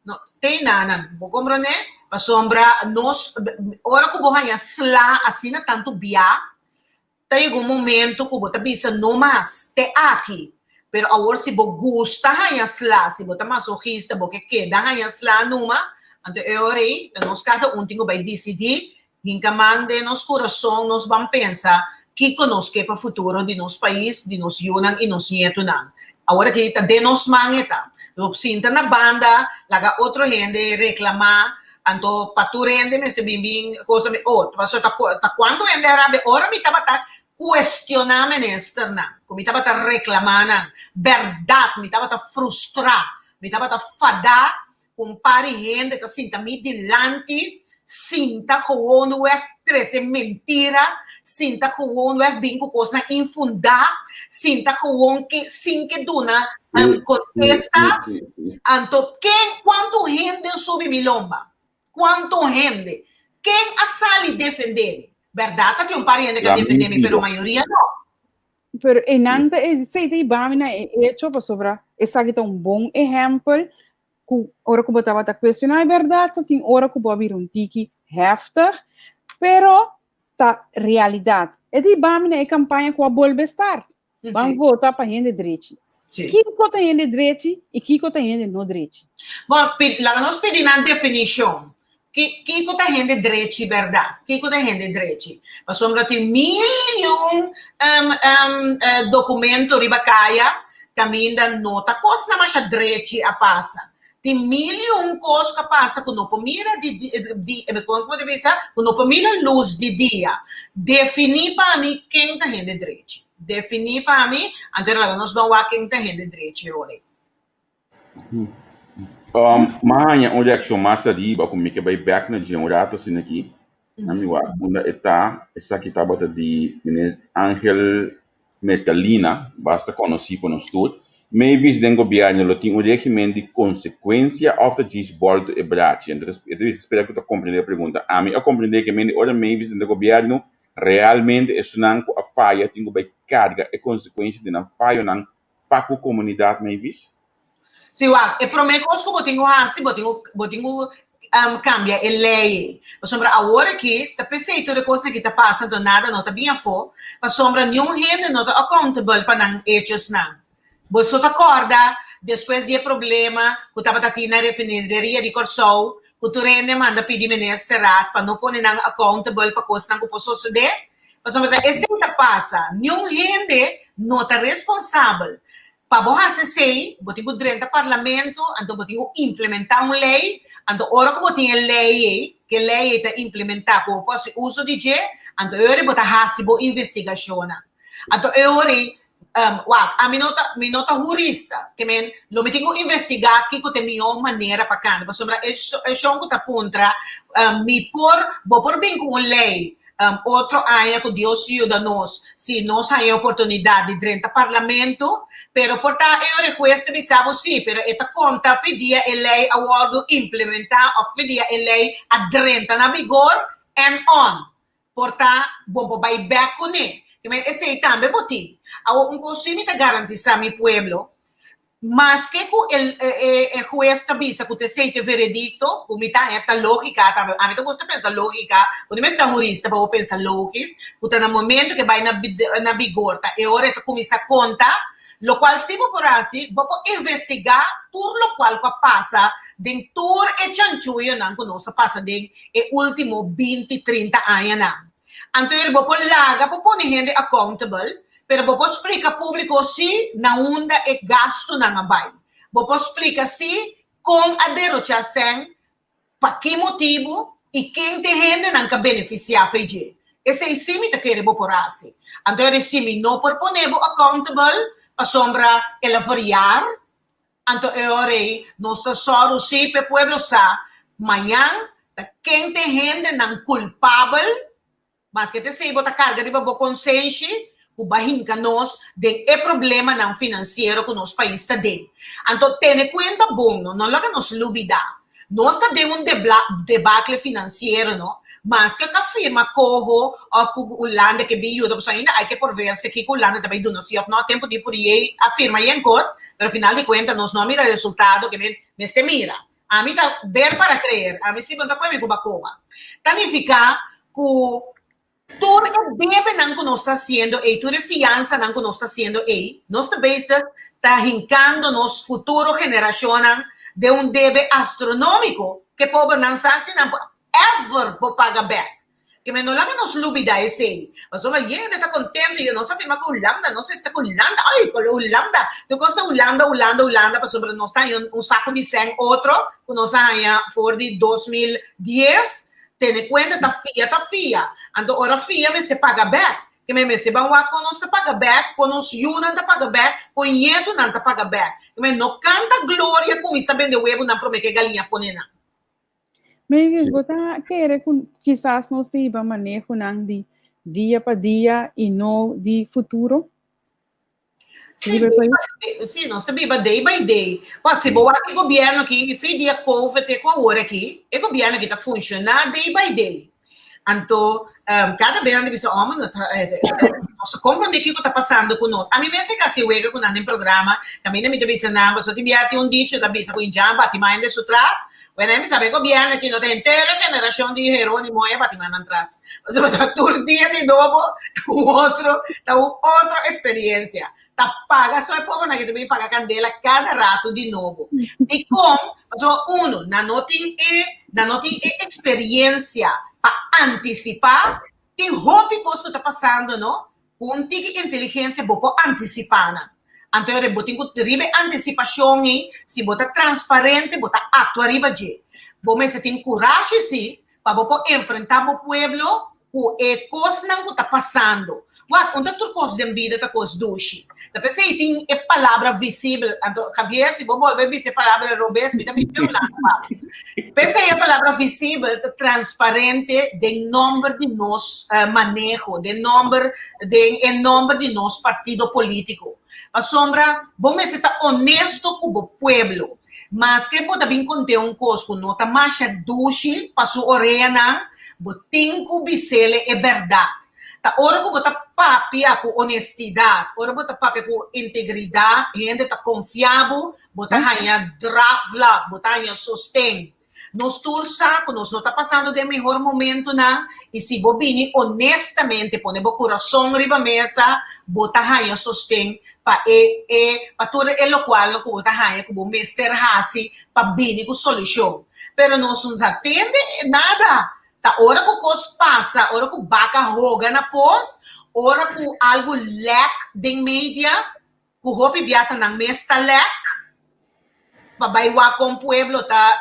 no te nanan. Bo komprondé? Pasobra nos, ora ku bo haña sla asina tantu bia, ta yega un momento ku bo ta bisa no mas, te aki. Pero awor si bo gusta haña sla, si bo ta masochista, bo ke keda haña sla numa, anto e ora ei ta nos kada un tin ku bai disidí, hinka man den nos kurason, nos ban pensa kiko nos ke pa futuro di nos pais, di nos yunan i nos nietunan. Awor aki ta den nos man e ta. Lo sinta na banda, laga otro hende reklamá, anto pa tur hende mester bin bin kosa mi, oh, pasobra ta ta kuantu hende a rabia ora mi tabata Cuestioná ministernan cu mi tabata reclamá nan. Berdad, mi tabata frustrá. Mi tabata fadá cu un par di hende ta sinta mi dilanti, sinta gewoonweg trece mentira, sinta gewoonweg bin cu cosnan infundá, sinta gewoon ke sin ke duna contesta. Anto ken, cuantu hende a subi mi lomba? Cuantu hende? Ken a sali defendé mi? Berdad ta tin un par hende ku a defendé mi, pero mayoria no. Pero einan ta esei ta hiba mi na e hecho pasobra esaki ta un bon ehèmpel ku ora ku bo tabata kuestioná e bèrdat ta tin ora ku bo a bira un tiki heftig, pero ta realidat. E ta hiba mi na e kampaña ku a bolbe start. Ban vota pa hende drechi. Kiko ta hende drechi i kiko ta hende no drechi? Bon, laga nos pidi nan definishon. Kiko ta hende drechi bèrdat? Kiko ta hende drechi? Pasobra tin mil i un dokumento riba kaya kaminda no ta kosnan masha drechi a pasa. Tin mil i un kos ku a pasa ku no por mira di di kon ku bo ta bisa? Ku no por mira lus di dia. Definí pa mi ken ta hende drechi. Definí pa mi, anto laga nos ban wak ken ta hende drechi ora. Mi a haña un reakshon mas ariba ku mi ke bai bèk na dje un rato asina aki. Na mi wak unda e ta, esaki tabata di meneer Angel Mercalina, basta konosí pa nos tur. Mavis den gobièrnu lo tin un régimen di konsekuensia òf ta djis bòltu e brachi? Anto e ta bisa spera ku ta komprendé e pregunta. Ami a komprendé ke mende ora Mavis den gobièrnu realmente esunnan ku a faya tin ku bai karga e konsekuensia di nan fayonan pa ku komunidat, Mavis. Si wak, e promé kos ku bo tin ku hasi, bo tin ku bo tin ku kambia e lei ei. Pasobra awor aki ta p'esei tur e kosnan aki ta pasa anto nada no ta bin afó, pasobra niun hende no ta accountable pa nan hechosnan. Boso ta kòrda despues di e problema ku tabata tin na refineria di Kòrsou ku tur hende manda pidi minister raad pa no pone nan accountable pa kosnan ku por sosodé? Pasobra ta esei ta pasa, niun hende no ta responsabel. Pa bo hasi esei, bo tin ku drenta parlamento, anto bo tin ku implementá un lei, anto ora ku bo tin e lei ei, ku e lei ei ta implementá ku bo por hasi uso di dje, anto e ora ei bo ta hasi bo investigashonnan. Anto e ora ei, wak, ami no ta, mi no ta hurista, ke men lo mi tin ku investigá kiko ta e mihó manera pa kambia, pasobra e e shon ku ta puntra, mi por, bo por bin ku un lei Otro aña ku Dios yuda nos, si nos haña e oportunidat di drenta parlamento, pero por ta e ora e hues ta bisa bo si, pero e ta konta fi dia e lei a wòrdu implementá òf fi dia e lei a drenta na vigor en on. Por ta bo por bai bèk kuné. Esei tambe bo tin. Awor un kos si mi ta garantisá mi pueblo, Maske ku e e hues ta bisa ku ta esei ta e veredikto, ku mi ta haña ta lógika tambe, ami ta gusta pensa lógika, bo no mester ta hurista pa bo pensa lógis, ku ta na momento ku e bai na na bigor ta e ora e ta kuminsá konta, lokual si bo por hasi, bo por investigá tur lokual ku a pasa den tur e chanchuyonan ku nos a pasa den e último binti, trinta añanan. Anto eri bo por laga por pone hende accountable, pero bo por splika públiko sí na unda e gastunan a bai. Bo por splika sí kon a derochá sèn, pa ki motibu i ken t'e hendenan ka benefisiá fei dje. Esei sí mi ta kere bo por hasi. Anto eri si mi no por pone bo accountable pasobra el a verjaar, Anto e ora ei nos ta sòru sí p'e pueblo sa mañan ta ken t'e hendenan kulpabel, maske t'esei bo ta karga riba bo konsenshi ku ba hinka nos den e problemanan finansiero ku nos pais ta den. Anto tene kuenta bon no, no laga nos lubidá. Nos ta den un debakle finansiero no, maske ka firma koho of ku Hulanda ke bin yuda pasobra ainda hay ke por verse kiko Hulanda ta bay duna si of no, tempo di Puriey a firma yen kos, pero final di kuenta nos no a mira resultado ke men mester mira. Ami ta ver para creer, ami si bo no ta koe mi ku bakoba. Ta nifiká ku Tur e debenan ku nos ta hasiendo ei, tur e fiansanan ku nos ta hasiendo ei, nos ta bezig ta hinkando nos futuro generashonnan den un debe astronómiko ku e pobernan sa si nan por ever por paga bèk. Ke men no laga nos lubidá esei. Pasobra hende ta kontentu i nos a firma ku Hulanda, nos mester ku Hulanda, ai ku Hulanda, tur kos ta Hulanda, Hulanda, Hulanda pasobra nos ta haña un saku di sèn otro ku nos a haña for di 2010. Tene kuenta ta fia ta fia. Anto ora fia mester paga bèk. Ke men mester ban wak kon nos ta paga bèk, kon nos yunan ta paga bèk, kon ñetunan ta paga bèk. Ke men no kanta gloria kuminsá bende webunan promé ke galiña pone nan. Mavis, bo ta kere ku kisas nos ta hiba manehonan di dia pa dia i no di futuro? Sí, sí, nos ta biba day by day. Wat si bo wak e gobierno aki, fi dia COVID te ku awor aki, e gobierno aki ta funciona day by day. Anto, um, cada vez nan ta bisa, oh, no ta, eh, eh, nos ta comprende kiko ta pasando ku nos. Ami mes e kasi wega ku nan den programa, kaminda mi ta bisa nan, pasobra tin bia tin un dicho ta bisa ku indjan bati man hende su tras, Bueno, mi sabe gobierno aki no ta henter generacion di Jeronimo e bati man tras. Pasobra ta tur dia di nobo, ta un otro, ta un otro experiencia. Ta paga so e pobernan aki ta bin paga candela cada rato di nobo. Dicon? Pasobra uno, nan no tin e, nan no tin e experiencia pa anticipa. Tin hopi cos cu ta pasando no, Ku un tiki inteligensia bo por antisipá nan. Anto e bo tin ku riba e antisipashon ei, si bo ta transparente, bo ta aktua riba dje. Bo mester tin kurashi sí pa bo por enfrentá bo pueblo ku e kosnan ku ta pasando. Wak, un ta tur kos den bida ta kos dushi. Ta p'esei tin e palabra visibel. Anto, Javier, si bo bolbe bisa e palabra robes, mi ta bin violá bo. P'esei e palabra visibel ta transparente den nomber di nos maneho, den nomber den e nomber di nos partido politico. Pasobra bo mester ta honesto cu bo pueblo. Maske bo ta bin conte un cos cu no ta masha dushi pa su oreanan, bo tin cu bisele e berdad. Ta ora ku bo ta papia ku honestidat, ora bo ta papia ku integridat, hende ta konfia bo, bo ta haña draagvlak, bo ta haña sosten. Nos tur sa ku nos no ta pasando den mehor momentunan i si bo bini honestamente pone bo kurason riba mesa, bo ta haña sosten pa e e pa tur e lokual ku bo ta haña ku bo mester hasi pa bini ku solushon. Pero nos no sa tende nada. Ta ora ku kos pasa, ora ku baka hoga na pos, ora ku algu lèk den media, ku hopi bia ta nan mes ta lèk, pa bai wak kon pueblo ta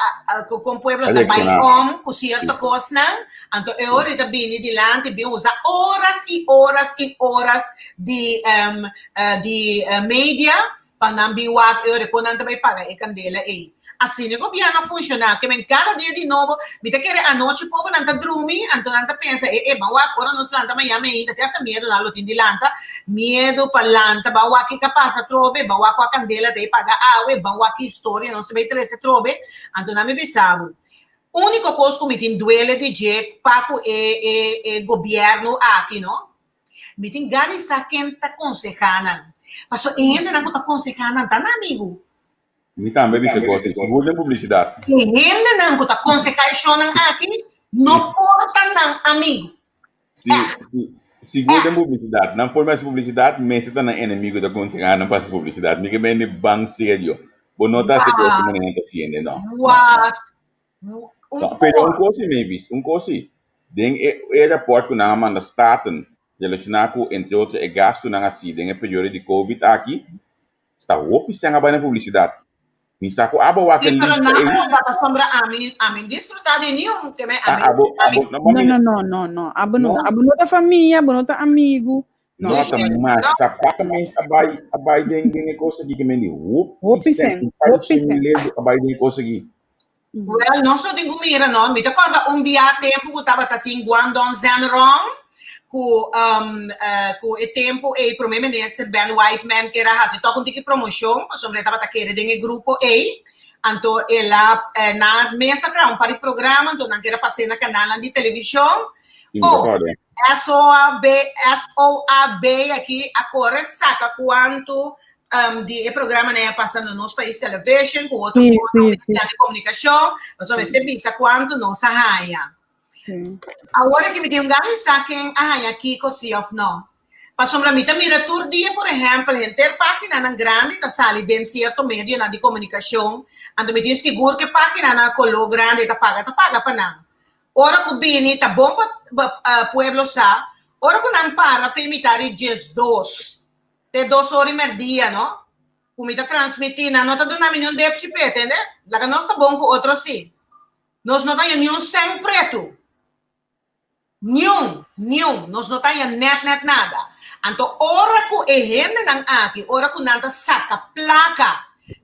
kon pueblo ta bai om ku sierto kosnan, anto e ora e ta bini dilanti bin usa oras i oras i oras di di media pa nan bin wak e ora kon nan ta bai paga e kandela ei. Asina e gobièrnu a funshoná. Ke men kada dia di nobo, mi ta kere anochi poco nan ta drumi, anto nan ta pensa, e e, ban wak ora nos lanta mañana mainta, te hasta miedu nan lo tin di lanta, miedu pa lanta, ban wak kiko a pasa atrobe, ban wak kua kandela ta e paga awe, ban wak ki historia nos ta bai trese atrobe. Anto nan mi bisa bo, úniko kos ku mi tin duele di dje pa ku e e e gobièrnu aki no, Mi tin gana di sa ken ta konsehá nan. Pasobra e hendenan ku ta konsehá nan ta nan amigu. Mi tambe bisa kos ei, sigur den publisidat. E hendenan ku ta konsehá e shownan aki no por ta nan amigu. Si, si, sigur den publisidat. Nan forma hasi publisidat, mester ta nan enemigu ta konsehá nan pa hasi publisidat. Mi ke bende ban serio. Bo no ta hasi kos di manera nan ta hasiende, no. What? No, pero un kos si, Mavis, un kos si. Den e e rapòrt ku nan a manda Staten relashoná ku entre otro e gastunan hasí den e periodo di Covid aki, ta hopi sèn a bai na publisidat. Mi sa ku abo wak e Sí, pero lista nan ei. unda pasobra ami ami disfrutá di niun ke me Ah, ami abo ami abo no No, mira no, no, no, no. Abo no. no Abo no ta famia, abo no ta amigu. No. no ta Michelle no masha plaka mes a bai a bai den den e kos aki ke men di hopi Hopi sèn sèn, un par di hopi shen sèn. mil euro a bai den e kos aki. Well, nos no tin ku mira no. Mi ta kòrda un bia tempu ku tabata tin Guangdong Zhenrong ku um, eh, ku e tempu ei prome minister Ben Whiteman kera hasi tòg un tiki promoshon pasobra e tabata kere den e grupo ei. Anto el a eh, nan mes a traha un par di programa anto nan kera pas'é na kanalnan di televishon. Sí, mi ta Oh, kòrda. SOAB, SOAB aki a kore saka kuantu um, di e programa nan a pasa na Nos Pais Television ku otro Sí, ku otro sí, sí. media di komunikashon, pasobra mester bisa kuantu nos a haña. Sí. Awor aki mi tin un gana di sa ken a haña kiko si òf no. Pasobra mi ta mira tur dia, por ehèmpel, henter páginanan grandi ta sali den sierto medionan di komunikashon, anto mi tin sigur ku e páginanan koló grandi ta paga ta paga pa nan. Ora ku bini ta bon pa pueblo sa, ora ku nan para fe mitad di 12 Te dos ora i merdia, no? Ku mi ta transmití, nan no ta duna mi niun depchi p'e, tende? Laga nos ta bon ku otro sí. Nos no ta haña niun sèn pretu. Niun, niun. Nos no ta haña nèt nèt nada. Anto ora ku e hendenan aki, ora ku nan ta saka plaka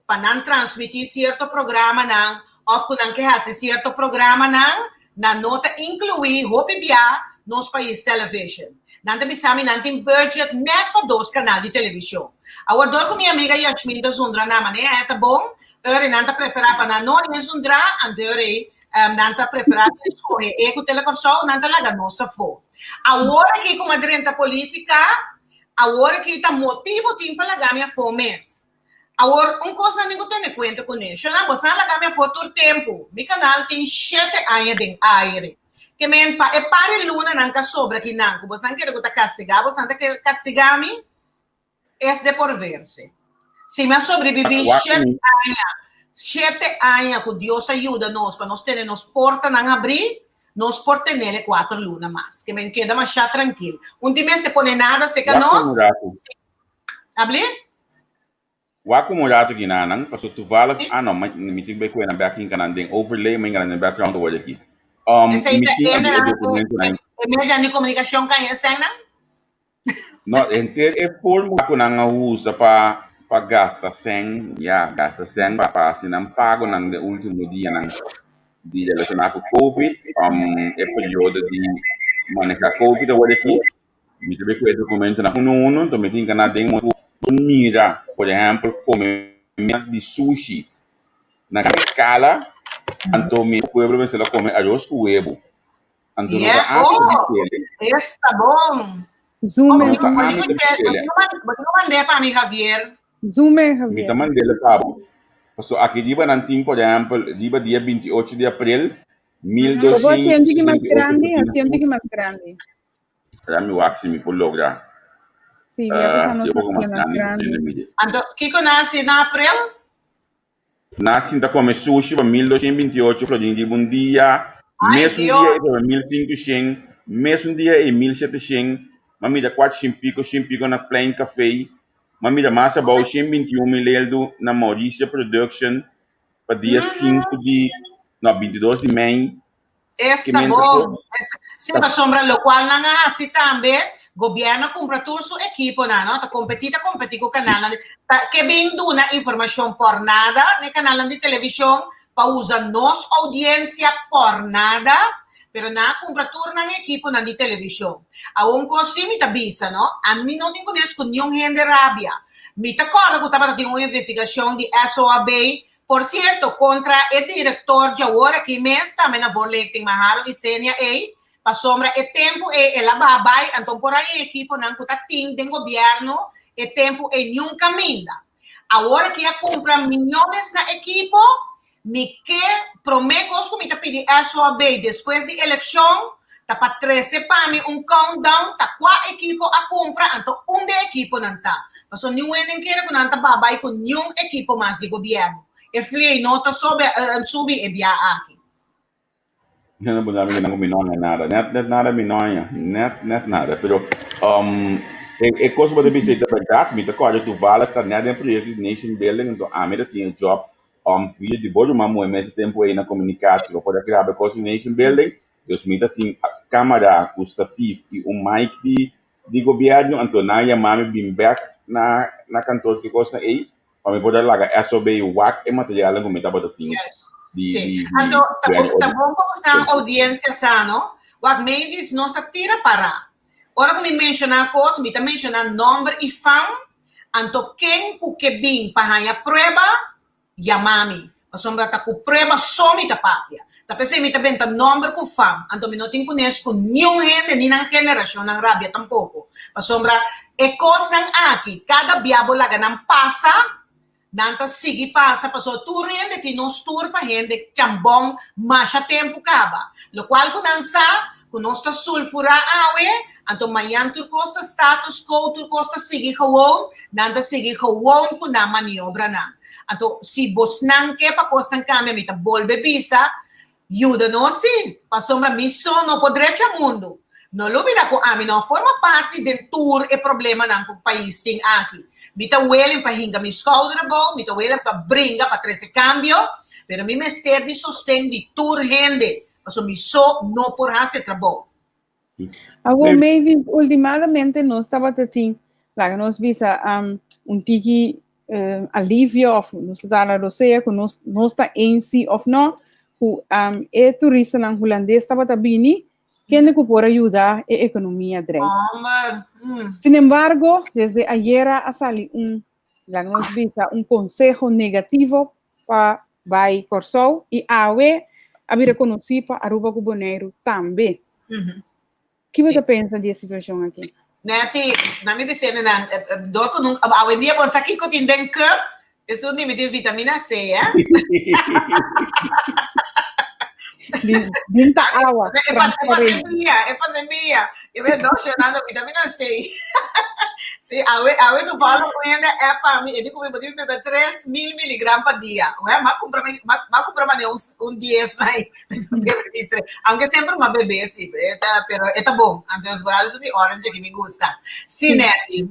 pa nan transmití sierto programanan òf ku nan ke hasi sierto programanan, Nan no ta inkluí hopi bia Nos Pais Television. Nan ta bisa mi nan tin budget net pa dos kanal di televishon. Awor dor ku mi amiga Yashmin ta zundra nan manera e ta bon, ora nan ta preferá pa nan no e zundra, anto ora ei nan ta preferá di skohe e ku Telekòrsou, nan ta laga nos afó. Awor aki ku mi a drenta polítika, awor aki ta motibu tin pa laga mi afó mes. Awor, un kos nan tin ku tene kuenta kuné, Shona, bo sa laga mi afó tur tempu. Mi kanal tin shete aña den aire. Ke men pa e par di lunanan ka sobra kinan ku bosan kere ku ta kastigá bosan ta kastigá mi? Es de por verse. Si mi a sobrebibí shete aña, shete aña ku Dios a yuda nos pa nos tene nos portanan habrí, nos por tenel e kuater luna mas. Ke men keda mashá trankil. Un tin mester pone nada serka nos. Abli? Wak un rato aki nanan, paso toevallig, ah no, mi tin bai kuena bek hinka nan den overlay, mi hinka nan den background awor aki. Esei Mi ta tin ende e nan documentonan. e media di komunikashon kan e eseinan? No, henter e formula ku nan a usa pa pa gasta sèn, ya, gasta sèn pa pa hasi nan pagonan den ultimo dianan di relashoná ku Covid, e periodo di maneha Covid awor aki. Mi ta bay cu e documentonan uno uno, enton mi tin cana den modo cu mira, por ehempel, come di sushi na gran escala, anto mi pueblo mester a come aros cu webo. Anto no ta Yeah, ami ta oh, bisele. esta bon. Zoom Oh, No ta bo ami tin ta bisele. bo tin mand'é pa mi, Javier. Zoom e, Mi Javier. ta mand'é pa bo. Paso aki riba nan tin, por ehempel, riba dia 28 di april, Bo por hasi un tiki mas 1278 grandi, propina hasi un tiki mas grandi. Será mi wak si mi por logra Sí, ya pues hasi nos un poco hasié mas mas grandi pa grandi. hende mira. Anto, kiko nan hasi na aprel? Nan a sinta come sushi pa 1228 florin riba un dia, Ai, mesun dia Dios. e tabata 1500, mesun dia e 1700, m'a mira 400 pico, 100 pico na Plein Café, m'a mira mas abou 121 mil eldo na Mauricia Production pa dia 5 di, no, 22 di mei. Esta bon. Sí, pasobra locual nan a haci tambe, gobierno a cumpra tur su equiponan, no? Ta competi, ta competi cu canalnan di, ta ke bin duna informacion por nada n'e canalnan di television pa usa nos audiencia por nada, pero nan a cumpra tur nan equiponan di television. Awor un cos sí mi ta bisa, no? Ami no tin cunes cu niun hende rabia. Mi ta corda cu tabata tin un investigacion di SOAB Por cierto, contra e director djawor aki mes tambe na voorlichting Maharo Isenia ey, pasobra e tempo ey el a baha bay, anto por hay e equiponan cu ta tin den gobierno e tempo ey niun caminda. Awor aki a cumpra millones na equipo, mi ke prome cos cu mi ta pidi SOAB despues di eleccion ta pa trece pa mi un countdown ta cua equipo a cumpra anto unda e equiponan ta. Pasobra niun hende n kere ku nan ta ba bai ku niun ekipo mas di gobièrnu. E fliei no ta sobe subi e bia aki. No bo mi no mi no haña nada. Net net nada mi no haña. Net net nada. Pero um, e, e kos bo ta bisa ta bèrdat. Mi ta kòrda toevallig ta net den proyekto di Nation Building, anto ami ta tin e job um, via di bo ruman muhé mes e tempu ei na komunikatie pa por a graba e kos di Nation Building. Dus mi ta tin kamera ku statief i un mic di di gobièrnu, anto nan a yama mi bin bèk na na kantor ki kosnan ei pa mi por a laga SOB wak e materialnan ku mi tabata tin di Sí. di di Anto, ta gobièrnu bon, ta odi. bon pa bosan audiencia sa, no? Wak Mavis no sa tira para. Ora ku mi menshoná kos, mi ta menshoná nòmber i fam, anto ken ku ke bin pa haña prueba, Yama mi, pasobra ta ku prueba so mi ta papia. Ta p'esei mi ta benta nòmber ku fam, anto mi no tin kunes ku niun hende ni nan generashonnan rabia tampoko. Pasobra e kosnan aki, kada bia bo laga nan pasa, nan ta sigui pasa, pasobra tur hende tin nos tur pa hende chambòn masha tempu kaba. Lokual ku nan sa ku nos ta sulfurá awe, anto mañan tur kos ta status quo, tur kos ta sigui gewoon, nan ta sigui gewoon ku nan maniobranan. Anto si bosnan ke pa kosnan kambia, mi ta bolbe bisa, yuda nos sí, pasobra mi so no por drecha mundu. No lubida ku ami no a forma parti den tur e problemanan ku pais tin aki. Mi ta willing pa hinka mi skouder abou, mi ta willing pa bringa pa trese kambio, pero mi mester di sosten di tur hende. Pasobra mi so no por hasi e trabou. Awor, Mavis, ultimadamente nos tabata tin, laga nos bisa, um, un tiki um, alivio of nos ta la rosea ku nos, nos ta eens si of no, ku um, e turistanan hulandes tabata bini, kende ku por a yuda e ekonomia drei. Homber. Mm. Sin embargo, desde ayera a sali un, laga nos bisa, un konseho negativo pa bai Kòrsou i awe a bira konosí pa Aruba ku Boneiru tambe. Ki bo ta pensa di e situashon aki? Netty, na mi bisende nan, dor ku nun, awendia bon sa kiko tin den cup, esun di mi tin vitamina C, eh? Bin ta awa. E pa, e pa semilla, e pa semilla. E be dos llorando vitamina C. Sí, awe, awe tu fala con hende é pa mi, e di ku mi bebe 3000 miligram pa dia. Ué, ma compra ma, ma compra mane un, un 10 na Aunque sempre ma bebe sí, eta, pero eta bom. Antes vooral is mi orange que mi gusta. Sí, Netty.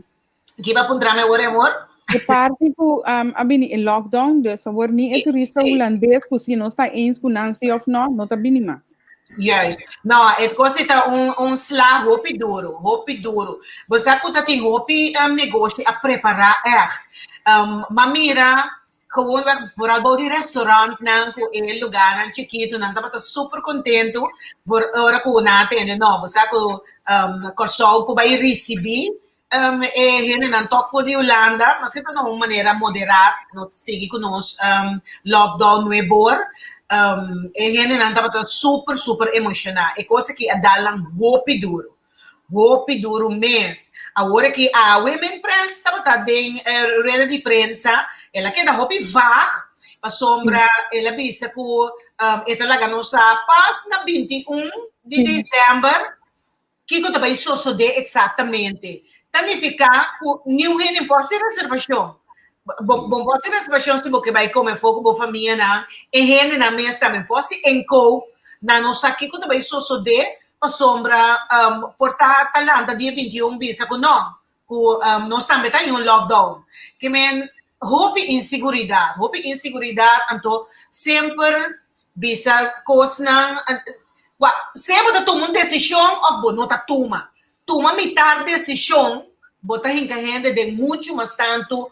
Ki ba puntra mi awor, amor? E parti ku um, a bini e lockdown, dus awor ni e turista hulandes ku si nos ta eens ku nan si of no, no ta bini mas. Juist. No, e kos ta un, un sla hopi duro, hopi duro. Bo sa ku ta tin hopi um, negoshi a prepará echt. Um, ma mira, gewoonweg, vooral bou di restaurantnan ku e lugarnan chikitu, nan tabata super kontentu voor ora ku nan a tende, no, bo sa ku um, Kòrsou por bai risibí Um, e hendenan tok for di Hulanda, maske ta na un manera moderá, nos sigui ku nos um, lockdown nuebor, um, e hendenan tabata super, super emoshoná. E kos aki a dal nan hopi duro. Hopi duro mes. Awor aki awe men prens tabata den eh, rueda di prensa, el a keda hopi vaag, pasobra el a bisa ku um, e ta laga nos sa pas na 21 di december, Kiko ta bai sosodé eksaktamente? Ta nifiká ku niun hende por hasi reservashon. Bo bo por hasi reservashon si bo ke bai kome afó ku bo famianan. E hendenan mes tambe por hasi enkoop. Nan no sa kiko ta bai sosodé pasobra por ta ta lanta dia 21 bisa ku no, ku nos tambe ta den un lockdown. Ke men hopi insiguridat, hopi insiguridat anto semper bisa kosnan wak sea bo ta tuma un desishon òf bo no ta tuma. Tuma mitar desishon bo ta hinka hende den muchu mas tantu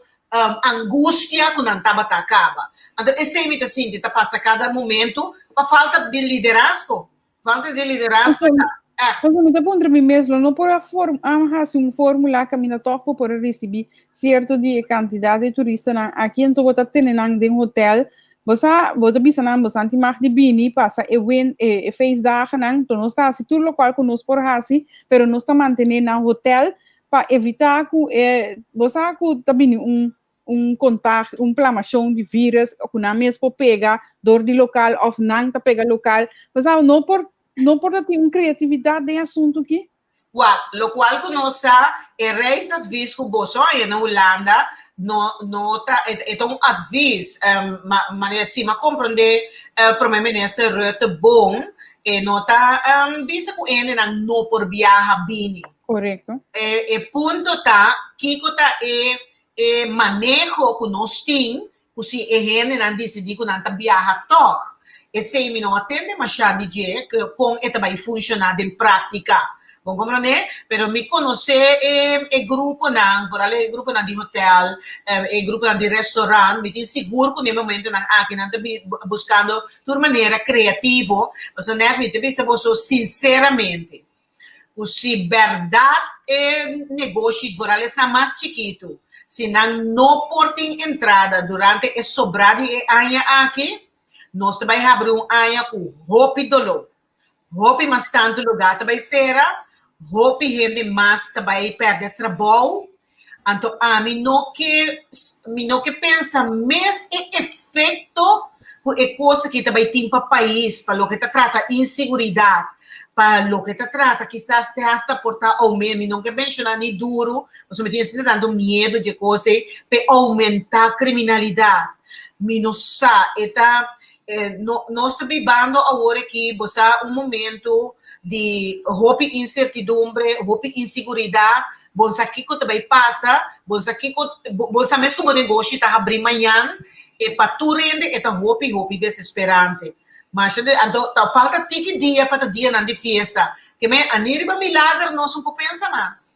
angustia ku nan tabata kaba. Anto esei mi ta sinti ta pasa kada momentu pa falta di liderazgo. Falta di liderazgo ta echt. Pasobra mi ta puntra mi mes, lo no por a form, a hasi un formula kaminda tòg bo por a risibí sierto di e kantidat di turistanan aki, anto bo ta tene nan den hotel, bo sa, bo ta bisa nan, bosan tin mag di bini pasa e win, e, e feestdagennan, anto nos ta hasi tur lokual ku nos por hasi, pero nos ta mantené nan hotel pa evitá ku e, bo sa ku ta bini un un contagio, un plamashon di virus ku nan mes por pega dor di lokal of nan ta pega lokal. Bo no por no por ta tin un kreatividat den asuntu ki? Wak, lokual ku nos sa, e reisadvies ku boso haña na Hulanda no no ta e ta un advies, um, ma manera si m'a komprondé Prome Minister Rutte bon, E no ta bisa ku hendenan no por biaha bini. Korekto. E punto ta kiko ta e e maneho ku nos tin ku si e hendenan disidí ku nan ta biaha tòg. Esei mi no a tende mashá di dje kon e ta bai funshoná den práktika. Bon komprondé? Pero mi konosé e e gruponan, vooral e gruponan di hotel, e gruponan di restaurant, mi tin sigur ku na e momentonan aki nan ta buskando tur manera kreativo, pasobra nèt mi ta bisa boso sinseramente ku si bèrdat e negoshi, vooral esnan mas chikitu, si nan no por tin entrada durante e sobrá di e aña aki, nos ta bai habri un aña ku hopi doló. Hopi mas tantu lugá ta bai sera, hopi hende mas ta bai pèrdè trabou. Anto ami no ke, mi no ke pensa mes e efekto ku e kos aki ta bai tin pa pais, pa loke ta trata inseguridat, pa loke ta trata kisas te hasta por ta oumen, mi no ke menshoná ni duru, pasobra mi tin asina tantu miedu dje kos ei, p'e oumentá kriminalidat. Mi no sa, e ta No, nos ta bibando awor aki, bo sa, un momento di hopi incertidumbre, hopi insiguridad, bo sa kiko ta bay pasa, bo sa kiko, bo sa mes ku bo negoshi ta habri mañan, e pa tur hende e ta hopi, hopi desesperante. Masha de, anto ta falta tiki dia pa ta dianan di fiesta. Ke men, a ni riba milager nos un por pensa mas.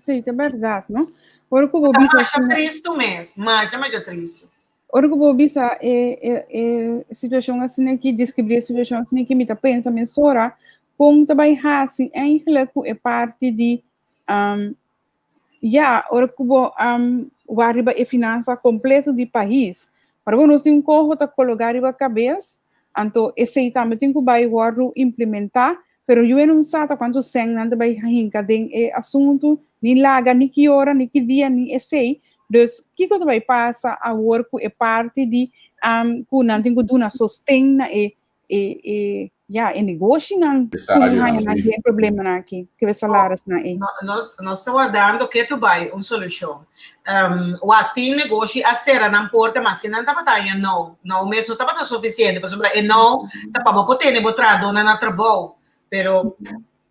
Sí, ta berdad, no? Ora ku bo bisa Masha asina, tristu mes, masha, masha tristu. Ora ku bo bisa e, e, e situashon asina aki, deskribí e situashon asina aki, mi ta pensa mesora kon ta bai hasi eigenlijk ku e parti di um, ya, ora ku bo um, wak riba e finansa kompleto di pais. Ora ku nos tin un koho ta kologá riba kabes, anto esei tambe tin ku bai wòrdu implementá. Pero yu e no sa ta cuanto cen nan ta bay hinca den e asunto, ni laga, ni ki ora, ni ki dia, ni esey. Dus, kico ta bay pasa awor cu e parti di cu nan tin cu duna sosten na e, e, e, ya, e negoshinan cu Empresarionan, haña nan sí. den problemanan aki, cu e salarisnan ey? Nos, nos ta wardando ketu bay un solucion. Wak tin negoshi a sera nan porta maske nan tabata haña nou. Nou mes no tabata sufisiente pasobra e nou ta pa bo por tene bo trahadónan na trabou. Pero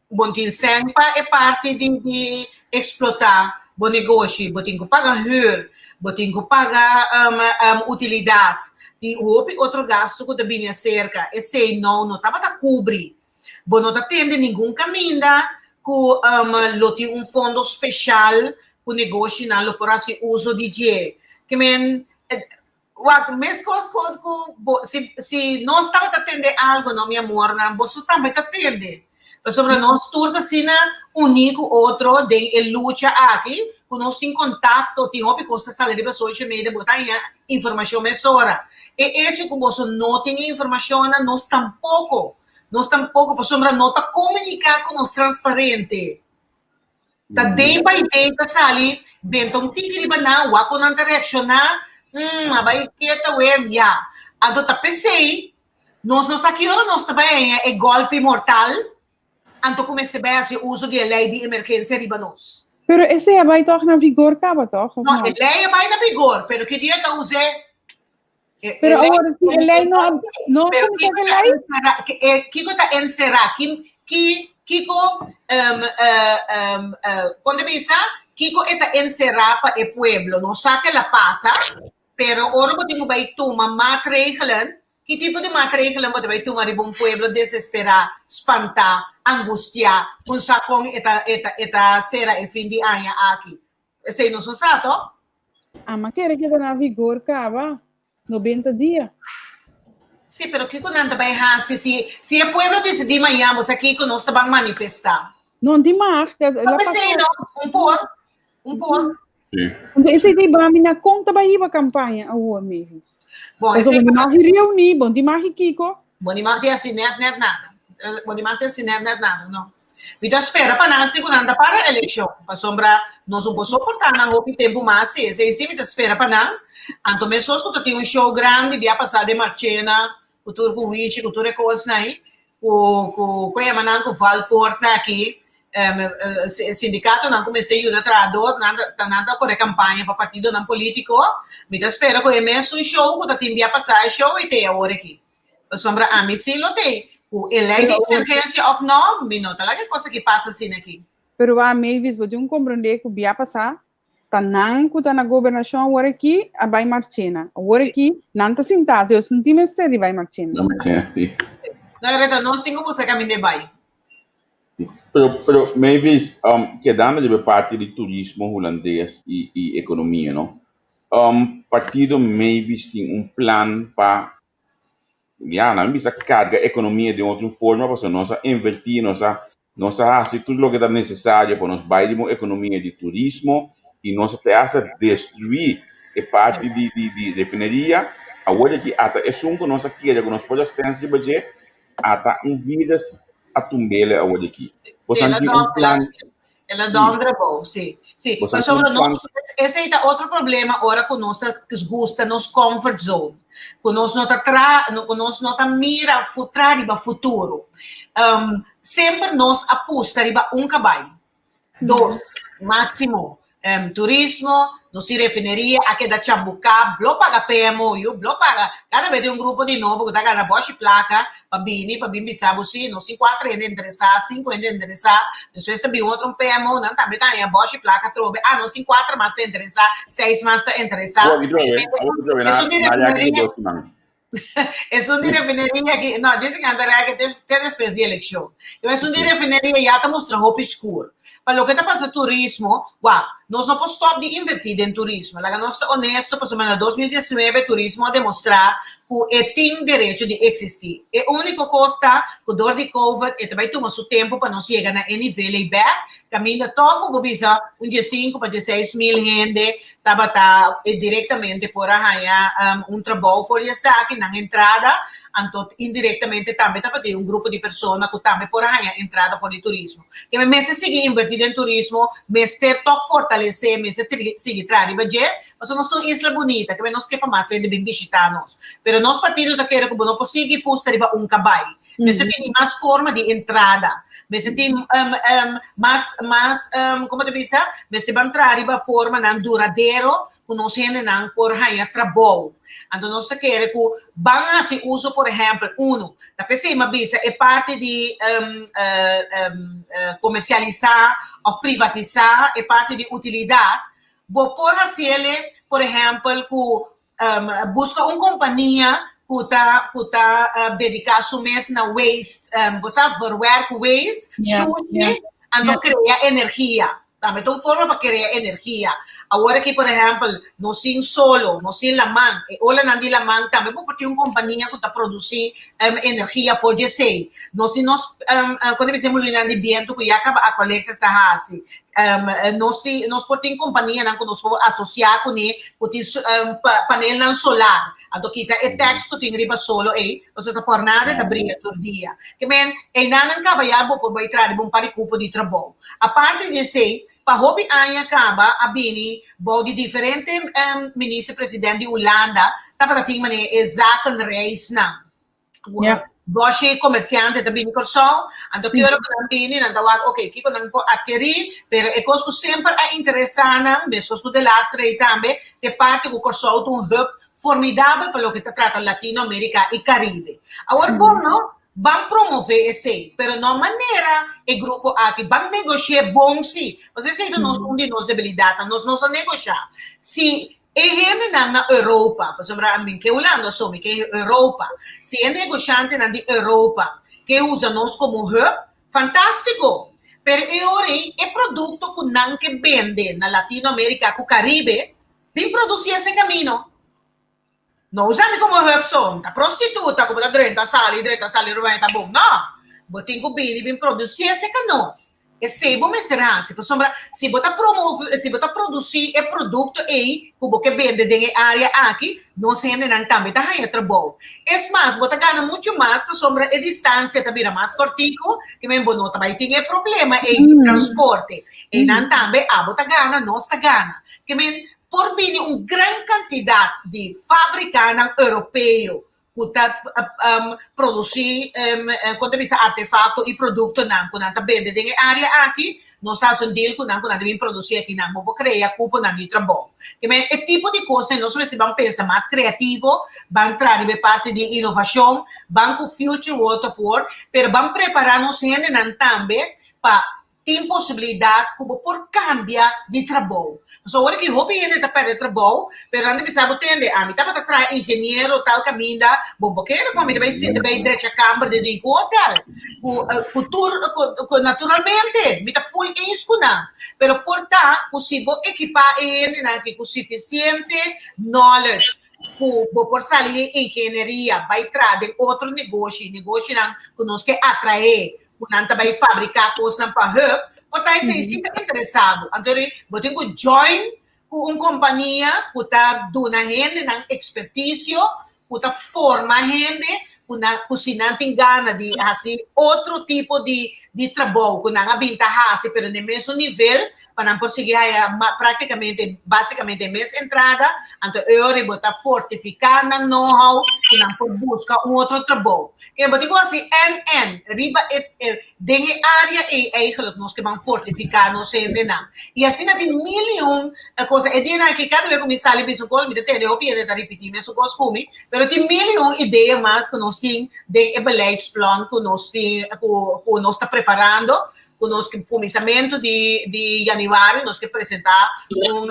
bo tin sèn pa e parti di di eksplotá bo negoshi, bo tin ku paga hür, bo tin ku paga utilidat, tin hopi otro gastu ku ta bini aserka. Esei nou no tabata kubri. Bo no ta tende ningun kaminda ku lo tin un fondo speshal ku negoshinan lo por hasi uso di dje. Ke men, wak, meskos ku ku bo, si si nos tabata tende algo no mi amornan, boso tambe ta tende. Pasobra nos tur ta asina uní ku otro den e lucha aki, ku nos tin kontakto, tin hopi kos ta sali riba social media, bo ta haña informashon mesora. E echo ku boso no tin e informashonnan, nos tampoko. Nos tampoko, pasobra no ta komuniká ku nos transparente. Ta day by day ta sali benta un tiki riba nan, wak kon nan ta reakshoná, mm, a bai keta we, ya. Anto ta p'esei, nos no sa ki ora nos ta bai haña e gòlpi mortal, anto ku mester bai hasi uso di e lei di emergensia riba nos. Pero esei a bai tòg na vigor kaba tòg, òf No, no? e lei a bai na vigor, pero ki dia ta us'é? Pero awor, si e lei no, no Pero kuminsá kiko ku ta lei? enserá, eh, kiko ta enserá? Ki, ki, kiko, um, uh, um, uh, kon ta bisa? Kiko e ta enserá pa e pueblo? No sa ke la pasa, pero ora bo tin ku bai tuma maatregelen, ki tipo di maatregelen bo ta bai tuma riba un pueblo desesperá, spantá, angustiá, ku sa kon e ta, e ta, e ta sera e fin di aña aki? Esei nos no sa, to? Ama kere keda na vigor kaba 90 dia. Sí, pero kiko nan ta bai hasi si si e pueblo disidí mañan bo sa kiko nos ta ban manifestá? No di mag, la No p'esei no, un por, un por. Sí. Anto esei ta hiba mi na kon ta bai hiba kampaña awor, Mavis? Bon, Pasobra esei bo mag reuní, bo di mag kiko. Bo di mag di hasi nèt nèt nada. Bo di mag di hasi nèt nèt nada, no. Mi ta spera pa nan si ku nan ta para elekshon, pasobra nos no por soportá nan hopi tempu mas si. Esei si mi ta spera pa nan. Anto meskos ku ta tin un show grandi bia pasá den Marchena, ku tur ku Wichi, ku tur e kosnan ei, ku ku ku yama nan ku Valpoortnan aki, sindikatonan ku mester yuda trahador, nan ta nan ta kore kampaña pa partidonan polítiko. Mi ta spera ku e mesun show ku ta tin bia pasá e show ei t'ei awor aki. Pasobra ami sí lo t'ei. Ku e lei di emergensia òf no, mi no ta laga e kos aki pasa asina aki. Pero wak Mavis, bo tin un komprondé ku bia pasá ta nan ku ta na gobernashon awor aki a bai Marchena. Awor aki nan ta sintá, dus no tin mester di bai Marchena. No Marchena, si. No, Rita, nos tin ku buska kaminda e bai. Pero, pero Mavis, um, kedando riba e parti di turismo hulandes i, i ekonomia, no? Um, partido Mavis tin un plan pa Ya, nan bisa karga ekonomia den otro forma pasobra nos a invertí, nos a nos a hasi tur loke ta nesesario pa nos bai riba un ekonomia di turismo i nos a te hasta destruí e parti di di di refineria. Awor aki ata esun ku nos a kere ku nos por a stens riba dje, ata un virus a tumb'el awor aki. Boso a tin un plan. El a dòndra bou, sí. Sí, pasobra nos, esei ta otro problema ora ku nos ta gusta nos comfort zone, ku nos no ta tra, ku nos no ta mira tra riba futuro. Semper nos a pusta riba un kabai, dos, máksimo. Turismo, nos tin refineria, a keda chambuká, blo paga PMO, yu, blo paga. Kada bes tin un grupo di nobo ku ta gana bòshi plaka pa bini, pa bin bisa bo si, nos tin kuater hende interesá, sinku hende interesá, despues ta bin otro un PMO, nan tambe ta haña bòshi plaka atrobe, ah, nos tin kuater mas ta interesá, seis mas ta interesá. Esun di refineria. Esun di refineria aki, no, djis nan ta rèk te te despues di elekshon. Esun di refineria ya ta mustra hopi skur. Pa loke ta pasa turismo, wak, nos no por stòp di invertí den turismo. Laga nos ta onesto pasobra na 2019 turismo a demostrá ku e tin derecho di eksistí. E úniko kos ta ku dor di covid e ta bai tuma su tempu pa nos yega na e nivel ei bèk, kaminda tòg bo por bisa un diesinku pa dieseis mil hende tabata direktamente por a haña un trabou for di esaki, nan entrada, anto indirektamente tambe tabatin un grupo di persona ku tambe por a haña entrada for di turismo. Ke men mester sigui invertí den turismo, mester tòg fortalesé, mester sigui traha riba dje, pasobra nos ta un isla bunita, ke men nos ke pa mas hende bin bishitá nos. Pero nos partido ta kere ku bo no por sigui pusta riba un kabai. Mester bini mas forma di entrada. Mester tin mas, mas, como ta bisa? Mester ban traha riba formanan duradero ku nos hendenan por haña trabou. Anto nos ta kere ku ban hasi uso, por ehèmpel, uno, ta p'esei mi a bisa e parti di komersialisá òf privatisá e parti di utilidat, bo por hasiel, por ehèmpel, ku Buska un kompania ku ta ku ta dediká su mes na waste, bo sa verwerk waste, shushi, anto krea energia. Tambe ta un forma pa krea energia. Awor aki por ehèmpel nos tin solo, nos tin laman, e olanan di laman tambe bo por tin un kompania ku ta produsí energia for di esei. Nos tin nos kon ta bisa molinan di bientu ku ya kaba Aqualectra ta hasi. Nos tin, nos por tin kompanianan ku nos por asosiá kuné ku tin panelnan solar. Anto kita e tax ku tin riba solo ei, pasobra ta por nada e ta bria tur dia. Ke men, einan nan kaba ya bo por bai traha riba un par di kupo di trabou. Aparte di esei, pa hopi aña kaba a bini bou di diferente minister-president di Hulanda tabata tin manera e zakenreisnan. Ja. Boshi komersiante ta bini Kòrsou, anto ki ora ku nan bini nan ta wak oke kiko nan por atkerí, pero e kos ku semper a interesá nan, meskos ku De Lastre ei tambe, ta e parti ku Kòrsou ta un hub formidabel pa loke ta trata Latinoamerika i Karibe. Awor bon no, ban promové esei, pero no manera e grupo aki, ban negoshi'é bon sí, pasobra esei ta nos un di nos debilidatnan, nos no sa negoshá. Si E hendenan na Europa, pasobra mi ke Hulanda so, mi ke Europa. Si e negoshantenan di Europa ke usa nos komo hub, fantástiko! Pero e ora ei e produkto ku nan ke bende na Latinoamerika ku Karibe, bin produsí ese kamino. No usa mi komo hub so, mi ta prostituta ku bo ta drenta sali, drenta sali, rubén ta bon. No! Bo tin ku bini bin produsí ese ka nos. Esei bo mester hasi, pasobra si bo ta promove, si bo ta produsí e produkto ei ku bo ke bende den e área aki, nos hendenan tambe ta haña trabou. Es mas, bo ta gana muchu mas pasobra e distansia ta bira mas kòrtiku, ke men bo no ta bai tin e problema ei di transporte. Einan tambe abo ta gana, nos ta gana. Ke men por bini un gran kantidat di fábrikanan europeo. ku ta produsí kon ta bisa artefakto i produktonan ku nan ta bende den e área aki, nos ta hasi un deal ku nan ku nan ta bin produsí akinan. Bo por krea kuponan di trabou. Ke men e tipo di kosnan nos mester ban pensa mas kreativo, ban traha riba e parti di inovashon, ban ku future world of work, pero ban prepará nos hendenan tambe pa Tin posibilidat ku bo por kambia di trabou. Pasobra ora ki hopi hende ta pèrdè trabou, pero nan ta bisa bo, Tende, ami tabata traha ingeniero tal kaminda, bo por kere ku ami ta bai sinta bai drecha kamber den ningún hotel. Ku ku tur ku naturalmente mi ta full eens ku nan. Pero por ta ku si bo ekipá e hendenan aki ku sufisiente knowledge ku bo por sali den ingenieria bai traha den otro negoshi, negoshinan ku nos ke atraé ku nan ta bai fabriká kosnan pa hub, por ta esei si ta interesá bo. Anto ri bo tin ku join ku un kompania ku ta duna hendenan ekspertisio, ku ta forma hende, ku nan ku si nan tin gana di hasi otro tipo di di trabou ku nan a bin ta hasi pero na e mesun nivel, pa nan por sigui haya práktikamente, básikamente e mes entrada, anto e ora bo ta fortifiká nan know-how ku nan por buska un otro trabou. Ke bo tin ku hasi en en riba e den e área ei eigenlijk nos ke ban fortifiká nos hendenan. I asina tin mil i un kosa. E dianan aki kada bes ku mi sali bisa un kos mi ta tende hopi hende ta ripití mesun kos ku mi, pero tin mil i un idea mas ku nos tin den e beleidsplan ku nos tin ku nos ta preparando ku nos ke kuminsamentu di di januari nos ke presentá un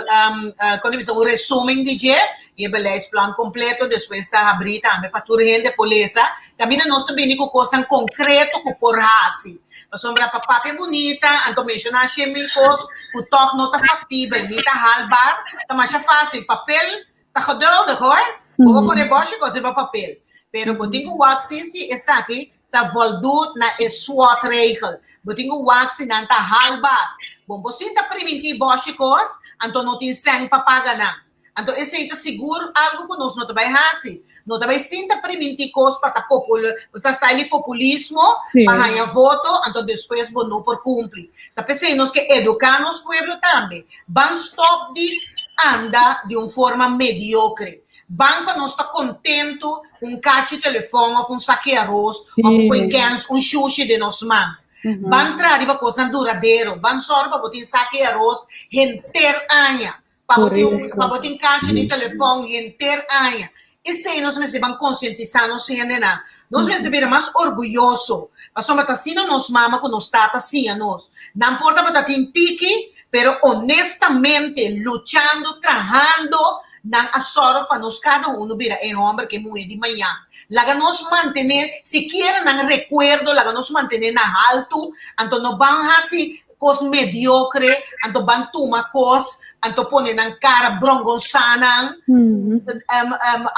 kon ta bisa un resumen di dje i e beleidsplan kompleto despues ta habrí tambe pa tur hende por lesa kaminda nos ta bini ku kosnan konkreto ku por hasi pasobra pa papia bunita anto menshoná shen mil kos ku tòg no ta faktibel ni ta haalbaar ta masha fásil papel ta geduldig hoor bo por pone bòshi kos riba papel pero bo tin ku wak si si esaki ta voldoet na e SWOT-regel. Bo tin ku wak si nan ta haalbaar. Bon, bo sin ta primintí bòshi kos, anto no tin sèn pa paga nan. Anto esei ta sigur algu ku nos no ta bai hasi. No ta bai sin ta primintí kos pa ta popul, bo sa style di populismo, pa haña voto, anto despues bo no por kumpli. Ta p'esei nos ke eduká nos pueblo tambe. Ban stòp di anda di un forma mediokre. Ban pa nos ta kontentu ku un kachi telefòn òf un saki aros òf un koi kens, un shushi den nos man. Ban traha riba kosnan duradero. Ban sòru pa bo tin saki aros henter aña, pa bo tin un pa bo tin kachi di telefòn henter aña. Esei nos mester ban konsientisá nos hendenan. Nos mester bira mas orguyoso pasobra ta asina nos mama ku nos tata siña nos. Nan por tabata tin tiki, pero honestamente luchando, trahando, nan a sòrg pa nos kada uno bira e hòmber ku e muhé di mañan. Laga nos mantené sikiera nan rekuerdo, laga nos mantené na haltu, anto no ban hasi kos mediokre, anto ban tuma kos, anto pone nan kara brongonsá nan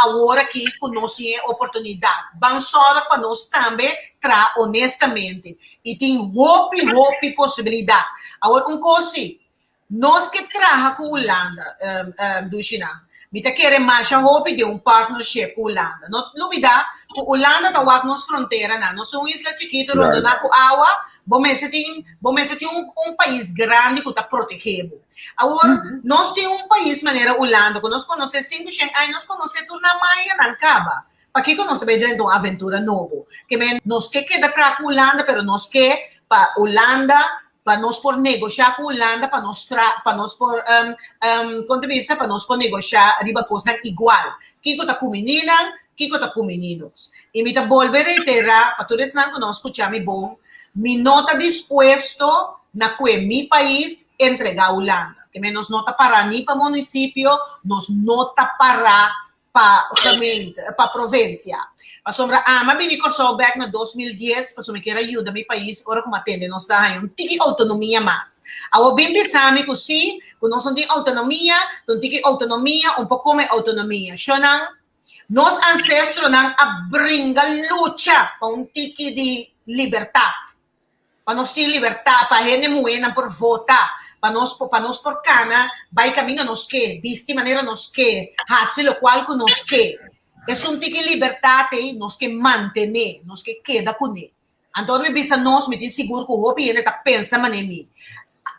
awor aki ku nos tin e oportunidat. Ban sòrg pa nos tambe traha honestamente. I tin hopi, hopi posibilidat. Awor un kos si, nos ke traha ku Hulanda, Dushinan. Mi ta kere masha hopi den un partnership ku Hulanda. No lubida ku Hulanda ta wak nos fronteranan. Nos ta un isla chikitu rondoná ku awa, bo mester tin, bo mester tin un, un pais grandi ku ta protegé bo. Awor, nos tin un pais manera Hulanda ku nos konosé 500 aña, nos konosé tur nan mañanan kaba. Pakiko nos ta bai drenta un aventura nobo? Ke men nos ke keda traha ku Hulanda, pero nos ke pa Hulanda, pa nos por negoshá ku Hulanda, pa nos tra, pa nos por, kon ta bisa, pa nos por negoshá riba kosnan igual. Kiko ta kumini nan, kiko ta kumini nos. I mi ta bolbe reiterá pa tur esnan ku no a skuchá mi bon, mi no ta dispuesto na kue mi pais entregá Hulanda. Ke men nos no ta pará ni pa munisipio, nos no ta pará pa gemeente, pa provincia. Pasobra ami a bini Kòrsou bèk na 2010 pasobra mi kier a yuda mi pais ora ku mi a tende nos ta haña un tiki outonomia mas. Awor bin bisa mi ku si, ku nos no tin outonomia, ta un tiki outonomia, un por kome outonomia. Shonnan, nos ancestronan a bringa lucha pa un tiki di libertat. Pa nos tin libertad, pa hende muhénan por vota, pa nos por, pa nos por cana bai caminda nos ke, bisti manera nos ke, haci locual cu nos ke. Esun tiki libertad ei nos ke mantené, nos ke keda kuné. Anto ora mi bisa nos, mi tin sigur cu hopi hende ta pensa manera mi.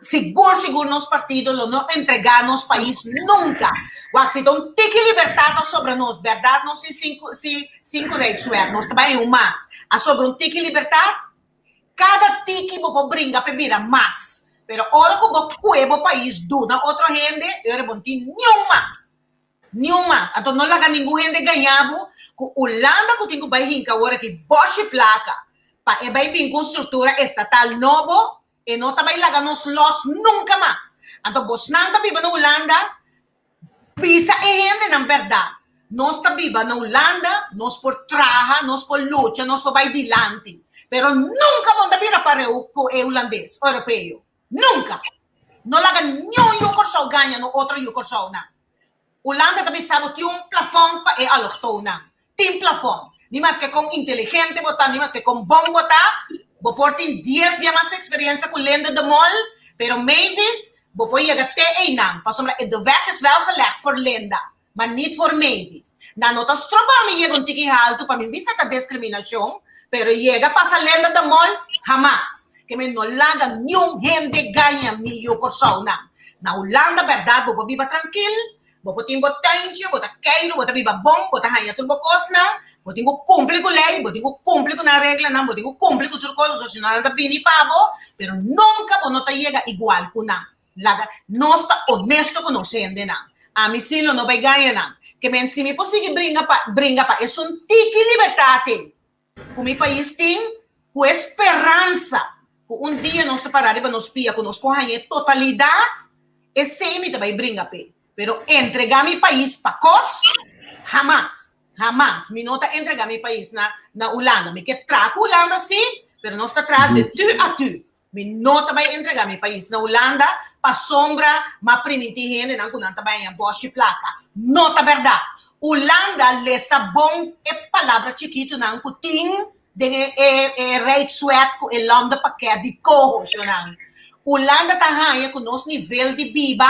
Sigur sigur nos partido lo no entregá nos pais nunka. Wak si ta un tiki libertat a sobra nos, bèrdat nos tin sinku si sinku rijkswet, nos ta bai un mas. A sobra un tiki libertat, kada tiki bo por bringa p'e bira mas. Pero ora ku bo kue bo pais duna otro hende, e ora bo no tin niun mas. Niun mas. Anto no laga ningun hende gaña bo ku Hulanda ku tin ku bai hinka awor aki bòshi plaka pa e bai bin ku un struktura estatal nobo, e no ta bai laga nos lòs nunka mas. Anto bosnan ta biba na Hulanda, bisa e hendenan bèrdat. Nos ta biba na Hulanda, nos por traha, nos por lucha, nos por bai dilanti. Pero nunka bo no ta bira pareu ku e hulandes, europeo. Nunka! No laga niun yu Kòrsou gaña no otro yu Kòrsounan. Hulanda ta bisa bo tin un plafòn pa e alogtoonnan. Tin plafòn. Ni maske kon inteligente bo ta, ni maske kon bon bo ta, bo por tin dies bia mas eksperensia ku Linda de Mol, pero Mavis bo por yega te einan, pasobra e de weg is wel gelegd voor Linda, maar niet voor Mavis. Nan no ta stroba mi yega un tiki haltu pa mi bisa ta discriminacion, pero yega pasa Linda de Mol, hamas. Ke mi no laga niun hende gaña mi yu Kòrsounan. Na Hulanda bèrdat bo por biba trankil, bo por tin bo tuintje, bo ta keiru, bo ta biba bon, bo ta haña tur bo kosnan, bo tin ku kumpli ku lei, bo tin ku kumpli ku nan reglanan, bo tin ku kumpli ku tur kos, pasobra si no nan ta bini pa bo, pero nunka bo no ta yega igual ku nan. Laga nos ta honesto ku nos hendenan. Ami sí lo no bai gaña nan. Ke men si mi por sigui bringa pa bringa pa esun tiki libertat ei ku mi pais tin, ku e speransa ku un dia nos ta para riba nos pia, ku nos por haña e totalidat, esei mi ta bai bringa p'e. Pero entrega mi pais pa kos? Hamas! Hamas! Mi no ta entrega mi pais na na Hulanda. Mi ke traha ku Hulanda sí, pero nos ta traha de tu a tu. Mi no ta bai entrega mi pais na Hulanda pasobra m'a primintí hendenan ku nan ta bai haña bòshi plaka. No ta bèrdat. Hulanda lesa bon e palabra chikitunan ku tin den e e e Rijkswet ku e Landenpakket di koho-shonnan. Hulanda ta haña ku nos nivel di biba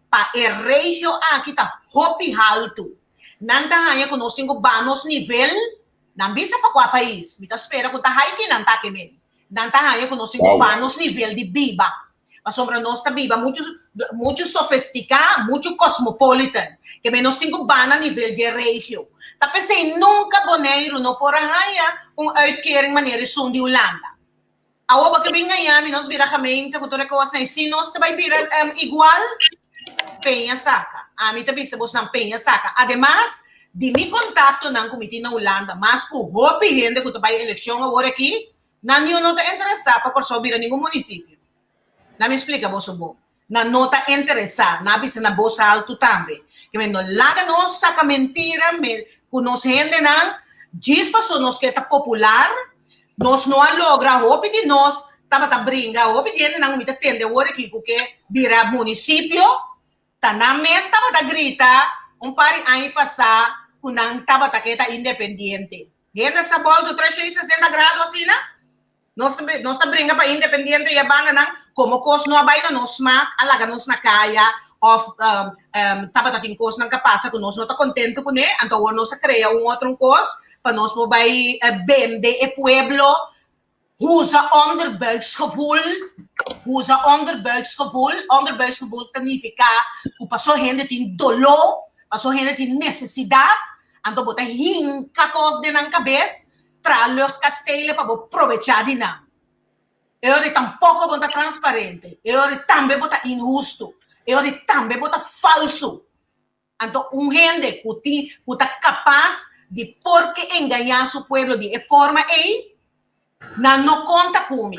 pa e regio aki ta hopi haltu. Nan ta haña ku nos tin ku baha nos nivel. Nan bisa pa kua pais? Mi ta spera ku ta Haiti nan ta ke men. Nan ta haña ku nos tin ku baha nos nivel di biba. Pasobra nos ta biba muchu muchu sofestiká, muchu cosmopolitan. Ke men nos tin ku baha na nivel di e regio. Ta p'esei nunka Boneiru no por a haña un uitkering manera esun di Hulanda. Awor bo ke bin gaña mi, nos bira gemeente ku tur e kosnan i si nos ta bai bira igual, peña saka. Ami ta bisa bosnan peña saka. Ademas, di mi kontaktonan ku mi tin na Hulanda, mas ku hopi hende ku ta bai elekshon awor aki, nan niun no ta interesá pa Kòrsou bira ningun munisipio. Nan mi splika boso bon. Nan no ta interesá. Nan a bisa na bos altu tambe. Ke men no laga nos saka mentira me ku nos hendenan djis paso nos ke ta popular. Nos no a logra hopi di nos tabata bringa hopi di hendenan ku mi ta tende awor aki ku ke bira munisipio ta nan mes tabata grita un par di aña pasá ku nan tabata ke ta independiente. Hende sa bolto 360 grado asina? Nos ta nos ta bringa pa independiente y e bandanan como cos no a bay na nos smaak a laga nos na caya of tabata tin cosnan ka pasa cu nos no ta contento cune anto awor nos a crea un otro un cos pa nos por bay bende e pueblo usa onderbuiksgevoel usa onderbuiksgevoel onderbuiksgevoel ta nifica cu paso hende tin dolo paso hende tin necesidad anto bo ta hinca cos den nan cabes Traha luchtkastelen pa bo probechá di nan. E ora di tampoko bo ta transparente. E ora di tambe bo ta inhustu. E ora di tambe bo ta falsu. Anto un hende ku tin ku ta kapas di por ke engañá su pueblo di e forma ei, nan no konta ku mi.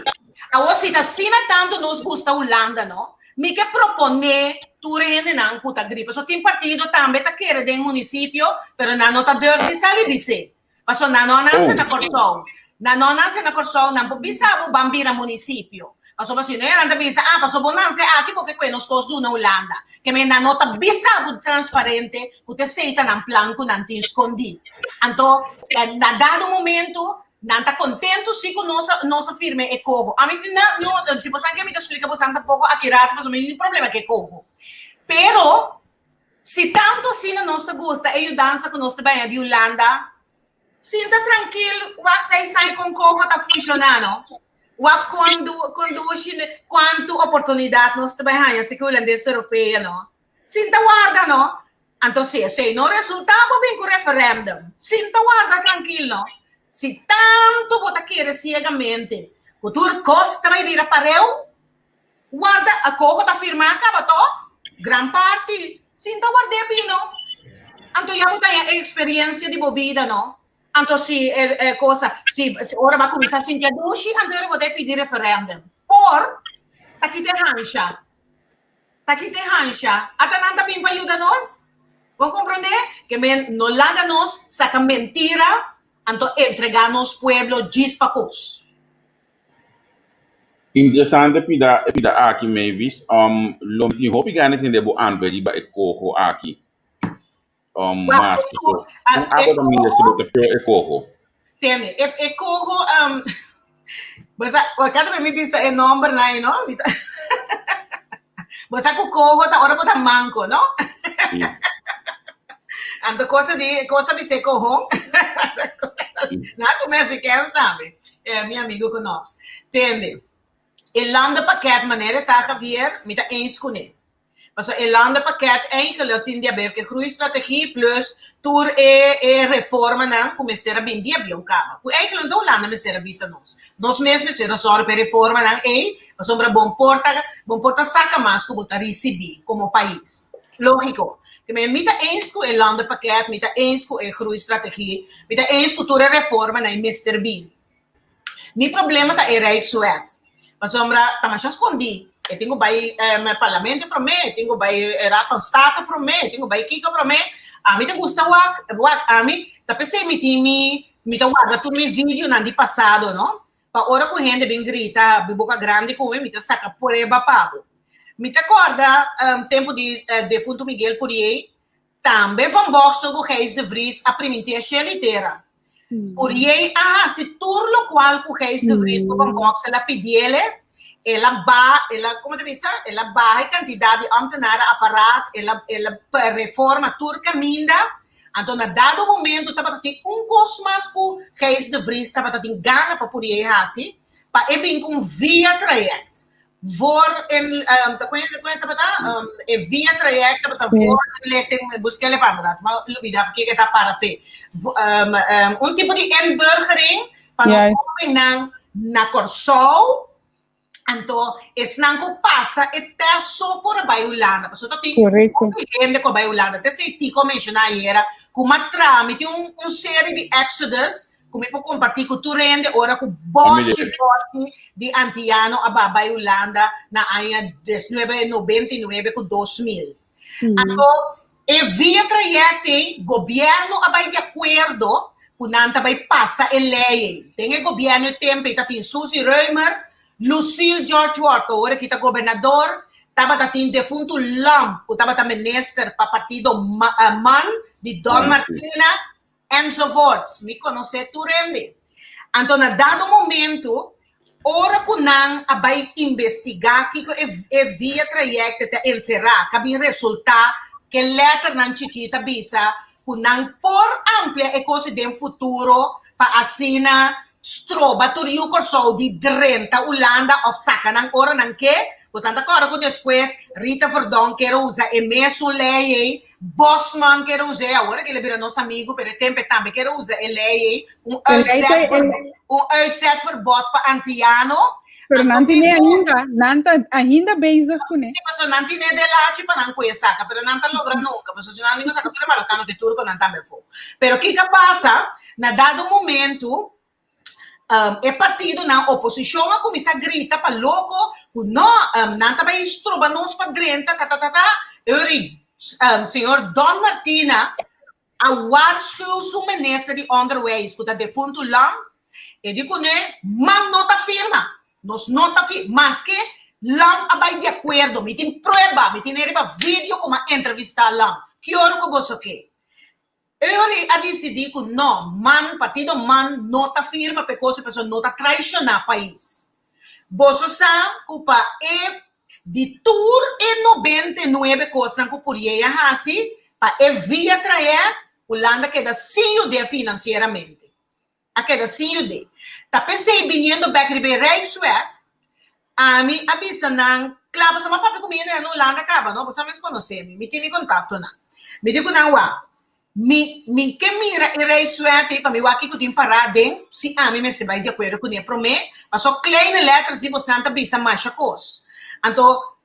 Awor si ta asina tantu nos gusta Hulanda no, mi ke proponé tur e hendenan ku ta gripa. So tin partido tambe ta kere den munisipio, pero nan no ta durf di sali bis'é. Paso nan no a nase na Kòrsou. Nan no a nase na Kòrsou, nan por bisa bo ban bira munisipio. Pasobra si no nan ta bisa, ah, paso bo nase aki bo ke kue nos kos duna Hulanda. Ke men nan no ta bisa bo transparente ku ta esei ta nan plan ku nan tin skondí. Anto, na dado momento, nan ta kontentu si ku nos a nos a firma e koho. Ami na no, si bosan ke mi ta splika bosan tampoko aki rato pasobra mi no tin problema ku e koho. Pero, Si tantu asina nos ta gusta e yudansa ku nos ta baña di Hulanda, sinta trankil, wak sai sai kon koho ta funshoná no. Wak kon du kon dushi kuantu oportunidat nos ta bai haña si ku hulandes europeo no. Sinta warda no. Anto si esei no resultá bo bin ku referendum. Sinta warda trankil no. Si tantu bo ta kere siegamente ku tur kos ta bai bira pareu, warda a koho ta firmá kaba tòg? Gran parti. Sinta ward'é bino. Anto ya bo ta haña e eksperiensia di bo bida no. Anto si e e cosa, si si ora ba cuminsa sinti a dushi, anto ora bo ta pidi referendum. Por, ta kita e hansha. Ta kita e hansha. Ata nan ta bin pa yuda nos. Bo comprende? Ke men no laga nos saca mentira, anto entrega nos pueblo djis pa cos. Interesante pida e pida aki, Mavis. Um, lo mi tin hopi gana di tende bo antwoord riba e coho aki. Um, Wak, mas e so, un e abo ta mira si bo coho, ta pro e coho. tende, e, e coho, um, bo sa, kada vez mi bisa e nomber na no? Mi ta, bo sa ku coho ta ora bo ta manco, no? Sí, Anto cosa di, cosa bis'é coho. sí. Na tu mes kens tambe, eh, mi amigo Knops. Tende, e landenpakket manera e ta Javier, mi ta eens kuné. Pasobra e landenpakket eigenlijk tin di haber ku e groeistrategie plus tur e e reformanan ku mester a bin di abieu kaba. Ku eigenlijk no ta Hulanda mester a bisa nos. Nos mes mester a sòru pa e reformanan ei pasobra bon por ta bon por ta saka mas ku bo ta risibí komo pais. Lógiko. Te mi ta eens ku e landenpakket, mi ta eens ku e groeistrategie, mi ta eens ku tur e reformanan ei mester bin. Mi problema ta e Rijkswet. Pasobra ta masha skondí. E tin ku bai Parlamento promé, e tin ku bai Raad van State promé, e tin ku bai kiko promé. Ami ta gusta wak, wak ami ta p'esei mi tin mi, mi ta warda tur mi videonan di pasado no. Pa ora ku hende bin grita bi boka grandi ku mi, mi ta saka prueba pa bo. Mi ta kòrda tempu di defuntu Miguel Puriey, Tambe Van Boxel ku Gijs de Vries a primint'é shelu i tera. Puriey a hasi tur lokual ku Gijs de Vries ku Van Boxel a pidiele, el a ba, el a, komo ta bisa, el a baha e kantidat di ambtenaren, aparaat, el a, el a reforma tur kaminda. Anto na dado momento tabata tin un kos mas ku Gijs de Vries tabata tin gana pa Puriey hasi, pa e bin ku un via traject. Voor en um, ta kwen kwen tabata um, e via traject tabata voor lichting buskele pa mi rato ma lubida kiko ta para pe um, um, un tipo di inburgering pa nos hobennan na Kòrsou anto esnan ku pasa e test so por a bai Hulanda pasobra ta tin hopi hende ku a bai Hulanda te esei Tico a menshoná ayera ku m'a traha mi tin un un serie di exodus ku mi por kompartí ku tur hende ora ku bòshi bòshi di antiano a ba bai Hulanda na aña diesnuebe nobenta i nuebe ku 2000. Anto e via trayèkt ei gobièrnu a bai di akuerdo ku nan ta bai pasa e lei ei. Den e gobièrnu e tempu ei ta tin Suzy Römer, Lucille George Ward ku awor aki ta gobernador, tabata tin defuntu Lamp ku tabata minister pa partido man di Don Martina, Enzovoorts. Mi konosé tur hende. Anto na dado momento, ora ku nan a bai investigá kiko e e via trayekte ta enserá, ka bin resultá ku e lèternan chikí ta bisa ku nan por amplia e kos den futuro pa asina stroba tur yu Kòrsou di drenta Ulanda òf saka nan ora nan ke. Boso nan ta kòrda ku despues Rita Verdonk ker a usa e mesun lei ei Bosman ker usa e awor el a bira nos amigu pero e tempo e tambe ker usa e lei ei un un uitzetverbod pa antiano. Pero nan tine ainda, nan ta ainda bezig kuné. Sí, pasobra nan tine den lachi pa nan koe saka, pero nan ta logra nunka, pasobra si nan a saka tur e marokano ku e turko nan tambe afó. Pero kiko a pasa, na dado momento e partidonan oposishon a kuminsá grita pa loko ku no, nan ta bai stroba nos pa drenta ta ta ta ta, e ora ei señor Don Martina a waarschuw su minister di onderwijs ku ta defuntu Lam, e di kuné man no ta firma, nos no ta firma, maske Lam a bai di akuerdo, mi tin prueba, mi tin riba video ku mi a entrevistá Lam, ki ora ku boso ke? Eury a disidí ku no, man, partido man no ta firma pa e kos ei pasobra no ta traishoná pais. Boso sa ku pa e di tur e 99 kosnan ku Puriey a hasi, pa e via trayèkt, Hulanda keda sin yud'é finansieramente. A keda sin yud'é. Ta p'esei biniendo bèk riba e Rijkswet, ami a bisa nan kla, pasobra mi a papia ku mi hende na Hulanda kaba, no, boso a mes konosé mi, mi tin mi kontaktonan. Mi di ku nan, Wak, mi mi ke mira e Rijkswet ei pa mi wak kiko tin pará aden, si ami mester bai di akuerdo kuné promé, pasobra kleine letters di bosan ta bisa masha kos. Anto,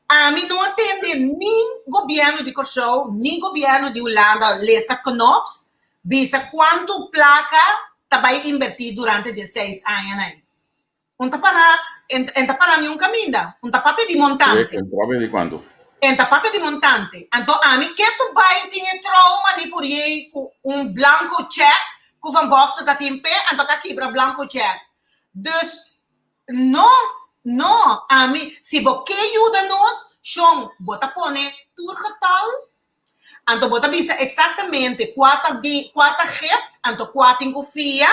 ami no a tende ni gobièrnu di Kòrsou ni gobièrnu di Hulanda lesa Knops Bisa kuantu plaka ta bai inbertí durante dje seis añanan ei. Un ta para, en ta para niun kaminda. Un ta papia di montante. En ta papia di kuantu? En ta papia di montante. Anto ami ke tu bai tin e trauma di por yei ku un blanco check ku Van Boxtel ta tin p'e, anto ka kibra blanco check. Dus, no, no, ami, si bo ke yuda nos, shon, bo ta pone tur getal Anto bo ta bisa eksaktamente kua ta di kua ta gift, anto kua tin ku fia,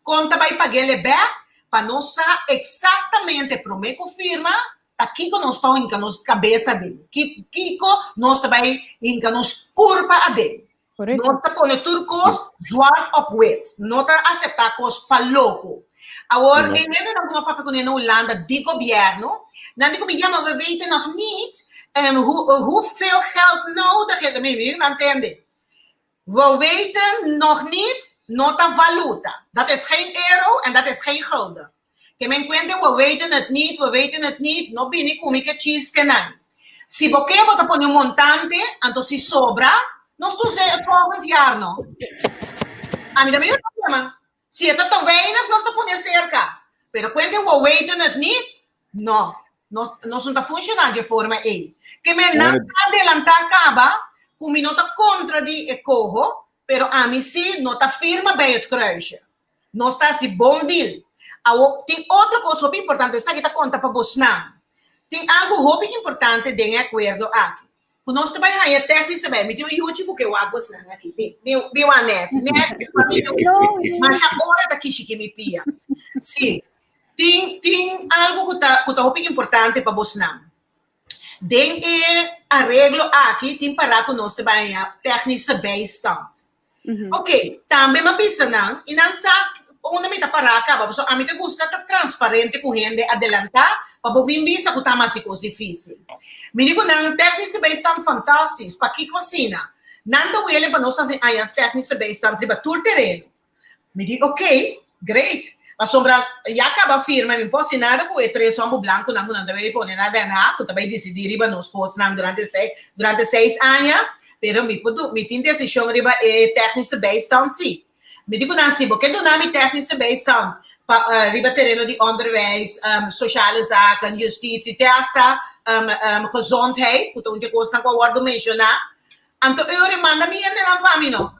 kon ta bai pag'el e bèk, pa nos sa eksaktamente promé ku firma ta kiko nos ta hinka nos kabes aden, kiko nos ta bai hinka nos kurpa aden. Nos ta pone tur kos zwart op wit, no ta aseptá kos pa loko. Awor, e hendenan ku bo a papia kuné na Hulanda di gobièrnu, nan di ku mi, ja, maar we weten nog niet hoeveel geld nodig is. Mi mi nan tende. We weten nog niet, no ta valuta. Dat is geen euro en dat is geen gulden. Ke men kuente we weten het niet, we weten het niet, no bini ku mi ke chistenan. Si bo ke bo ta pone un montante, anto si sobra, nos tur zei het volgend jaar no. Ami ta mira problema. Si e ta te weinig nos ta pone serka, pero kuente we weten het niet, no, nos nos no ta funshoná dje forma ei. Ke men nan ta adelantá kaba ku mi no ta kontra di e koho, pero ami sí no ta firma bij het kruisje. Nos ta hasi bon deal. Awo, tin otro kos hopi importante, esaki ta konta pa bosnan. Tin algu hopi importante den e akuerdo aki. Ku nos ta bai haña tèknische bij. Mi tin un yuchi ku ke wak bosnan aki. Bin, bin, bin wak nèt. Nèt, pa mi no. Masha ora ta kishi ki mi pia. Sí. Tin, tin algu ku ta, ku ta hopi importante pa bosnan. Den e areglo aki tin pará ku nos ta bai haña tèknische bijstand. Ok, tambe m'a bisa nan i nan sa unda mi ta pará kaba, pasobra ami ta gusta ta transparente ku hende adelantá pa bo bin bisa ku ta hasi kos difísil. Mi di ku nan technische bijstand fantastisch, pakiko asina? Nan ta welen pa nos hasi añas technische bijstand riba tur tereno. Mi di ok, great, pasobra ya kaba firma mi por hasi nada ku e tres hòmber blankunan ku nan ta bai pone na Den Haag ku ta bai disidí riba nos kosnan durante seis durante seis aña, pero mi por du mi tin desishon riba e technische bijstand si. Mi di ku nan si bo ke duna mi technische bijstand pa riba tereno di onderwijs, sociale zaken, justitie te hasta gezondheid ku ta un dje kosnan ku a wòrdu menshoná, anto e ora manda mi hendenan pa mi no.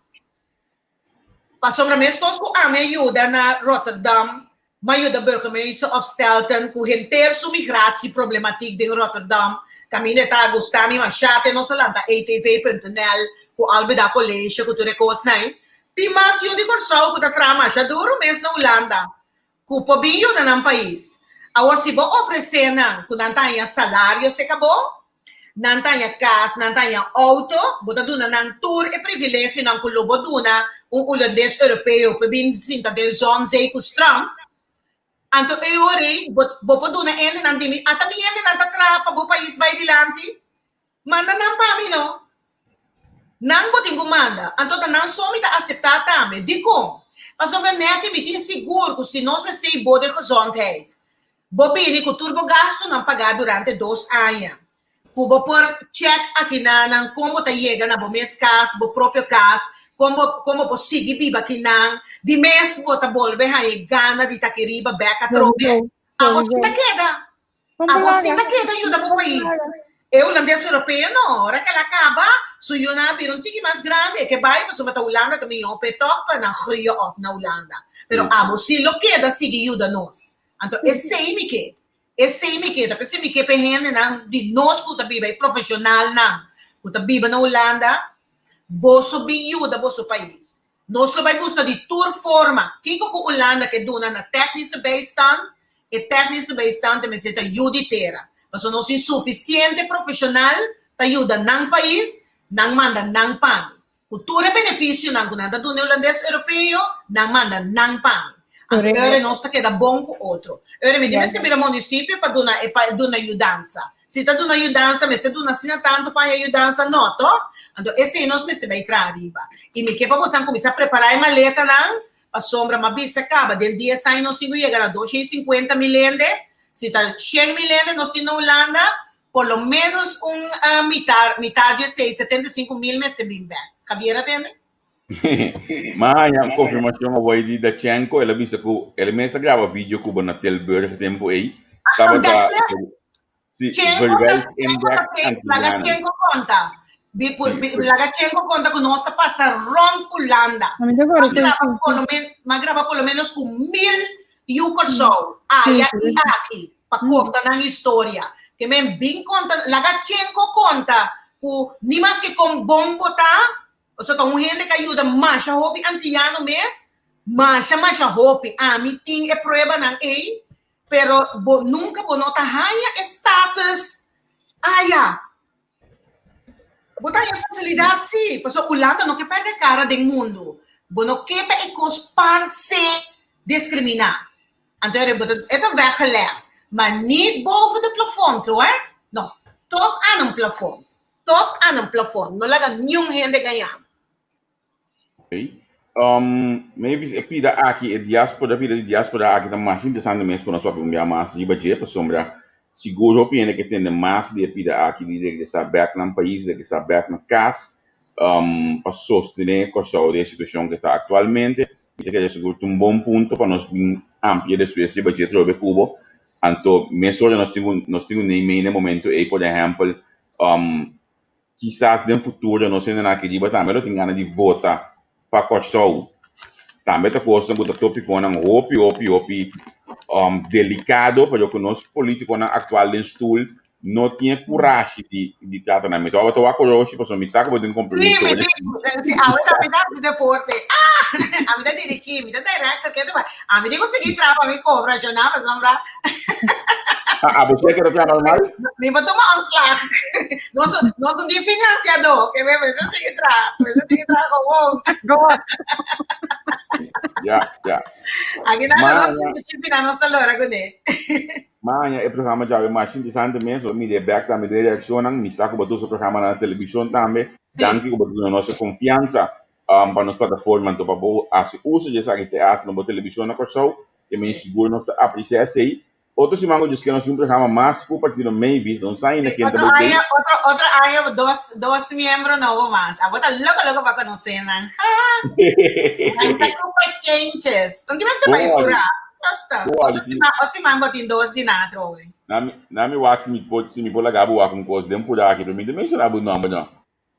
Pasobra meskos ku ami a yuda na Rotterdam, m'a yuda burgemeester Opstelten ku henter su migratieproblematiek den Rotterdam, kaminda e ta a gusta mi mashá te nos a lanta etv.nl ku Albeda College ku tur e kosnan ei. Tin mas yu di Kòrsou ku ta traha masha duru mes na Hulanda ku por bin yuda nan pais. Awor si bo ofresé nan ku nan ta haña salario seka bo, Nan ta haña kas, nan ta haña outo, bo ta duna nan tur e privilegionan ku lo bo duna un hulandes europeo pa bin sinta den zon, zee ku strand. Anto e ora ei bo bo por duna hendenan di mi, ata mi hendenan ta traha pa bo pais bai dilanti, manda nan pa mi no. Nan bo tin ku manda, anto ta nan so mi ta aseptá tambe. Dikon? Pasobra nèt mi tin sigur ku si nos mester i bo den gezondheid, Bo bini ku tur bo gastunan pagá durante dos aña. Ku bo por chèk akinanan kon bo ta yega na bo mes kas, bo propio kas, kon bo kon bo por sigui biba akinan. Di mes bo ta bolbe haña e gana di ta aki riba bèk atrobe. Abo si ta keda. Abo si ta keda yuda bo pais. E hulandes europeo no, ora ku el a kaba, su yunan a bira un tiki mas grandi, e ke bai pasobra ta Hulanda ta mihó p'e tòg pa nan groeien op na Hulanda. Pero abo si lo keda sigui yuda nos. Anto esei mi ke. Esei mi ke. Ta p'esei mi ke p'e hendenan di nos ku ta biba, e profeshonalnan ku ta biba na Hulanda, boso bin yuda boso pais. Nos lo bai buska di tur forma kiko ku Hulanda ke duna na technische bijstand, e technische bijstand ta mester ta yu di tera. Pasobra nos tin sufisiente profeshonal ta yuda nan pais, nan manda nan pa mi. Ku tur e benefisionan ku nan ta duna e hulandes europeo, nan manda nan pa mi. Anto ora nos ta keda bon ku otro. Ora mi di mester bira munisipio pa duna e pa duna yudansa. Si ta duna yudansa mester duna asina tantu pa haña yudansa? No, tòg? Anto esei nos mester bai traha riba. I mi ke pa bosan kuminsá prepará e maletanan, pasobra m'a bisa kaba den dies aña nos tin ku yega na 250.000 hende. Si ta 100.000 hende nos tin na Hulanda, Por lo menos un mitar, mitar dje seis, 75.000 mester bin bek. Javier a tende? M'a haña un konfirmashon awor di Dachenko, el a bisa ku el mes a graba video ku bo na Tilburg e tempu ei. Tabata, si, Chenko ta, verwijs Chenko ta index pe, laga Antillianen. Chenko konta. Bi, pu, Si, bi, laga Chenko konta ku nos a pasa rònt Hulanda. A mi ta M'a kòrda ku graba ku por lo men, m'a graba por lo menos ku 1000 yu Kòrsou, aya i aki. Pa konta nan historia. Ke men bin konta, laga Chenko konta ku ni maske kon bon bo ta, pasobra ta un hende ku a yuda masha hopi antiano mes, masha masha hopi. Ami tin e pruebanan ei, pero bo nunka bo no ta haña e status aya. Bo ta haña fasilidat sí, pasobra Hulanda no ke pèrdè kara den mundu. Bo no ke pa e kos parse diskriminá. Anto e bo ta e ta weggelegd, maar niet boven de plafond hoor. No, tot aan een plafond. Tot aan een plafond. No laga niun hende gaña bo. Oké. Um, Mavis, e pida aki, e diaspora, pida di diaspora aki ta mas interesante mes ku nos papia un bia mas riba dje, pasobra sigur hopi hende ke tende mas di e pida aki di regresá bèk nan pais, regresá bèk na kas, um, pa sostené Kòrsou den e situashon ke ta aktualmente. Mi ta kere sigur ta un bon punto pa nos bin amplia despues riba dje trobe ku bo. Anto mesora nos tin ku nos tin ku neimei na e momento ei, por ehèmpel, um, Kisas den futuro nos hendenan aki riba tambe lo tin gana di vota pa Kòrsou. Tambe ta kosnan ku ta topikonan hopi hopi hopi delikado pero ku nos politikonan aktual den stul no tin e kurashi di di trata nan. Mi tabata wak Oroshi pasobra mi sa ku bo tin kompromiso. Sí, mi tin. Sí, awe ta mi ta hasi deporte. Ah! Ami ta dirigí, mi ta director, ke ta bai? Ami tin ku sigui traha pa mi kobra, shona, pasobra. Ah, ah, bo ke ta traha normal? Mi pa tuma ontslag. Nos, nos un di financiador, ke me mester sigui traha, mester sigui traha gewoon. Ja, ja. Aki na nos chipina nos ta lora kuné. Maña e programa djawe masha interesante mes, lo mira e bek tambe den reakshonnan, mi sa ku bo ta usa programa na televishon tambe. Danki ku bo ta duna nos e konfiansa um, pa nos plataforma, anto pa bo hasi uso di esaki te hasi na bo televishon na Kòrsou. E men sigur nos ta apresiá esei. Otro siman ku Dios ke nos tin un programa mas ku Partido Mavis, nos sa ainda Sí, ken ta otro bai aña, tei. otro, otro aña dos miembro nobo mas. Abo ta loko loko pa konosé nan. Nan ta ku pa changes. Un di mes ta bai Bon, pura. Basta. Bon, Otro sí. siman, otro siman bo tin dos di nan atrobe. Na mi, na mi wak si mi por, si mi por laga bo wak un kos den pura aki, pero mi ta menshoná bo nòmber no.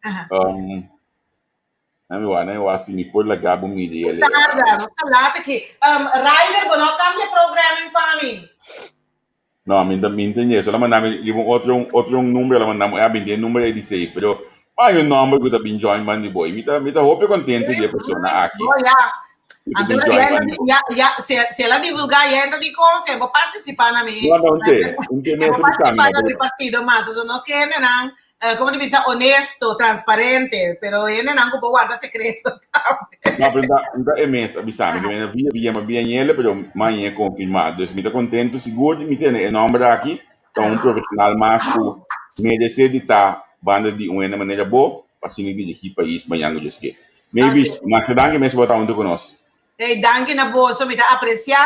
Aha. Nami wak, nami wak si mi por laga bo midi el. Tarda, nos ta laat aki. Ryder, bo no a cambia programming pa mi? No, mi ta, mi entende. So la manda mi riba un otro, un otro un number, la manda mi, a binti e number ei di safe, pero hay un nomber ku ta bin join man di bo. I mi ta hopi contento di e persona aki. Oh, ya. Ku ta Anto bin join ya, man di bo. ya, ya, si, si el a divulga, ya entra di confia, bo participa na mi. No, no, un te, un te Bo mes a bisa mi, participa na no, mi partido mas. So nos ke hendenan Como te bisa honesto, transparente, pero hendenan cu por warda secreto tambe. No, pero nta, nta e mes a bisa mi, que mi via via ma via ñele, pero ma ñe confirma. Dus mi ta contento sigur di mi tene e nomber aki, ta un profesional mas cu merece di ta banda di un hende manera bo, pa asina dirigi pais mañan cu Dios ke. Mavis, Ok. masha danki mes bo ta hunto cu nos. Hey, danki na boso, mi ta aprecia.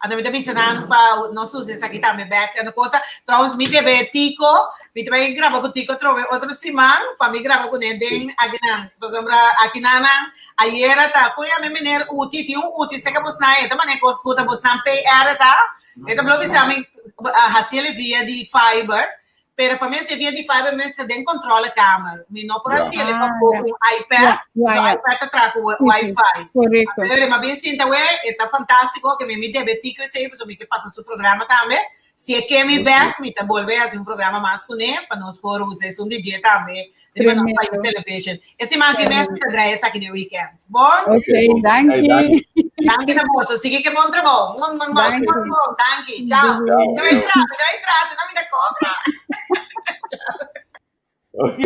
Anto mi ta bisa nan pa nos usa esaki tambe bek en cosa. Trouwens, mi debe Tico, mi ta bai graba ku Tico trobe otro siman, pa mi graba kuné den akinan. Pasobra akinan nan ayera ta, koe mi meneer Uti, tin un Uti seka bosnan, e ta mane kos ku ta bosnan PR ta, e ta blo bisa mi hasiel via di Fiber. Pero pa mi hasi via di fiber mi mester den controlekamer. Mi no por hasi el pa ku un iPad. So iPad ta traha ku wifi. Correcto. Pero ma bin sinta we, e ta fantástico ke mi mi debe Tico esei pasobra mi ke pasa su programa tambe. Si e ke mi bek, mi ta bolbe hasi un programa mas kuné pa nos por usa esun di dje tambe riba nos Pais Television. E siman aki mes mi ta draai esaki den weekend. Bon? Ok, danki. Danki na boso. Sigui ke bon trabou. Mua, mua, mua. Danki. Bon, bon. Danki. Ciao. Ciao. Mi ta bai tra, mi ta bai tra, si no mi ta cobra. Ok.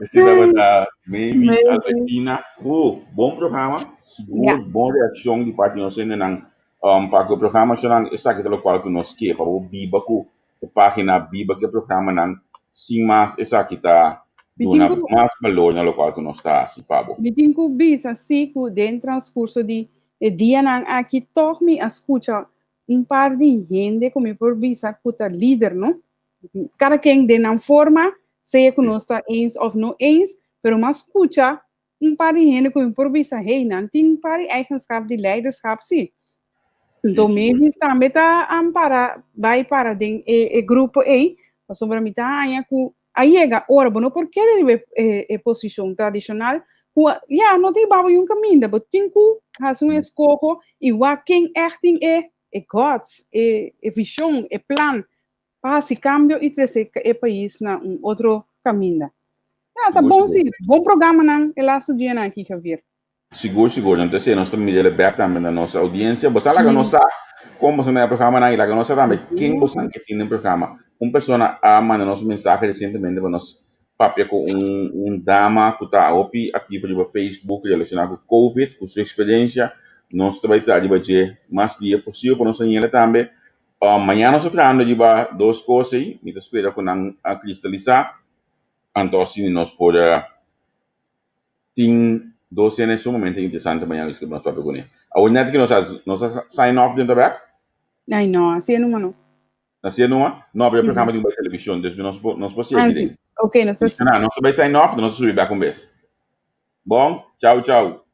Esei tabata Mavis Albertina. Ku bon programa, sigur bon reakshon di parti di nos hendenan pa ku e programa shonnan esaki ta lokual ku nos ke pa bo biba ku e página, biba ku e programanan sin mas esaki ta duna mas balor na lokual ku nos ta hasi pa bo. Mi tin ku bisa si ku den transkurso di e dianan aki tòg mi a skucha un par di hende ku mi por bisa ku ta lider, no? Kada ken den nan forma, sea ku nos ta eens òf no eens, pero m'a skucha un par di hende ku mi por bisa, hey, nan tin un par di eigenschap di leiderschap sí. Anto Mavis tambe ta para bai para den e grupo ei, pasobra mi ta haña ku a yega ora bo no por keda riba e posishon tradishonal ku ya no ta hiba bo yun kaminda, bo tin ku hasi un eskoho i wak ken ègt tin e e guts, e e vishon, e plan pa hasi kambio i trese e pais na un otro kaminda. Ya, ta bon si, bon programanan e lastu dianan aki, Javier. Sigur, sigur. Nan ta esei nos ta mira bek tambe na nos audiencia. Boso a laga nos sa kon boso mira e programanan i laga nos sa tambe ken boso ke tin den programa. Un persona a manda nos un mensahe resientemente pa nos papia ku un un dama ku ta hopi aktivo riba Facebook relashoná ku Covid, ku su eksperensia. Nos ta bai traha riba dje mas dia posibel pa nos a yega tambe. Mañana nos ta trahando riba dos kos ei. Mi ta spera ku nan a kristalisá. Anto asina nos por Tin dos hende sumamente interesante mañana ku nos papia kuné. Awor nèt ku nos a nos a sign off den tabèk? Ai no, así e numa no. Así e numa? No, pero e programa tin bai televishon, dus nos por nos por sigui den. Ok, nos ta Nos ta bai sign off, nos ta subi bèk un bes. Bon, chau chau.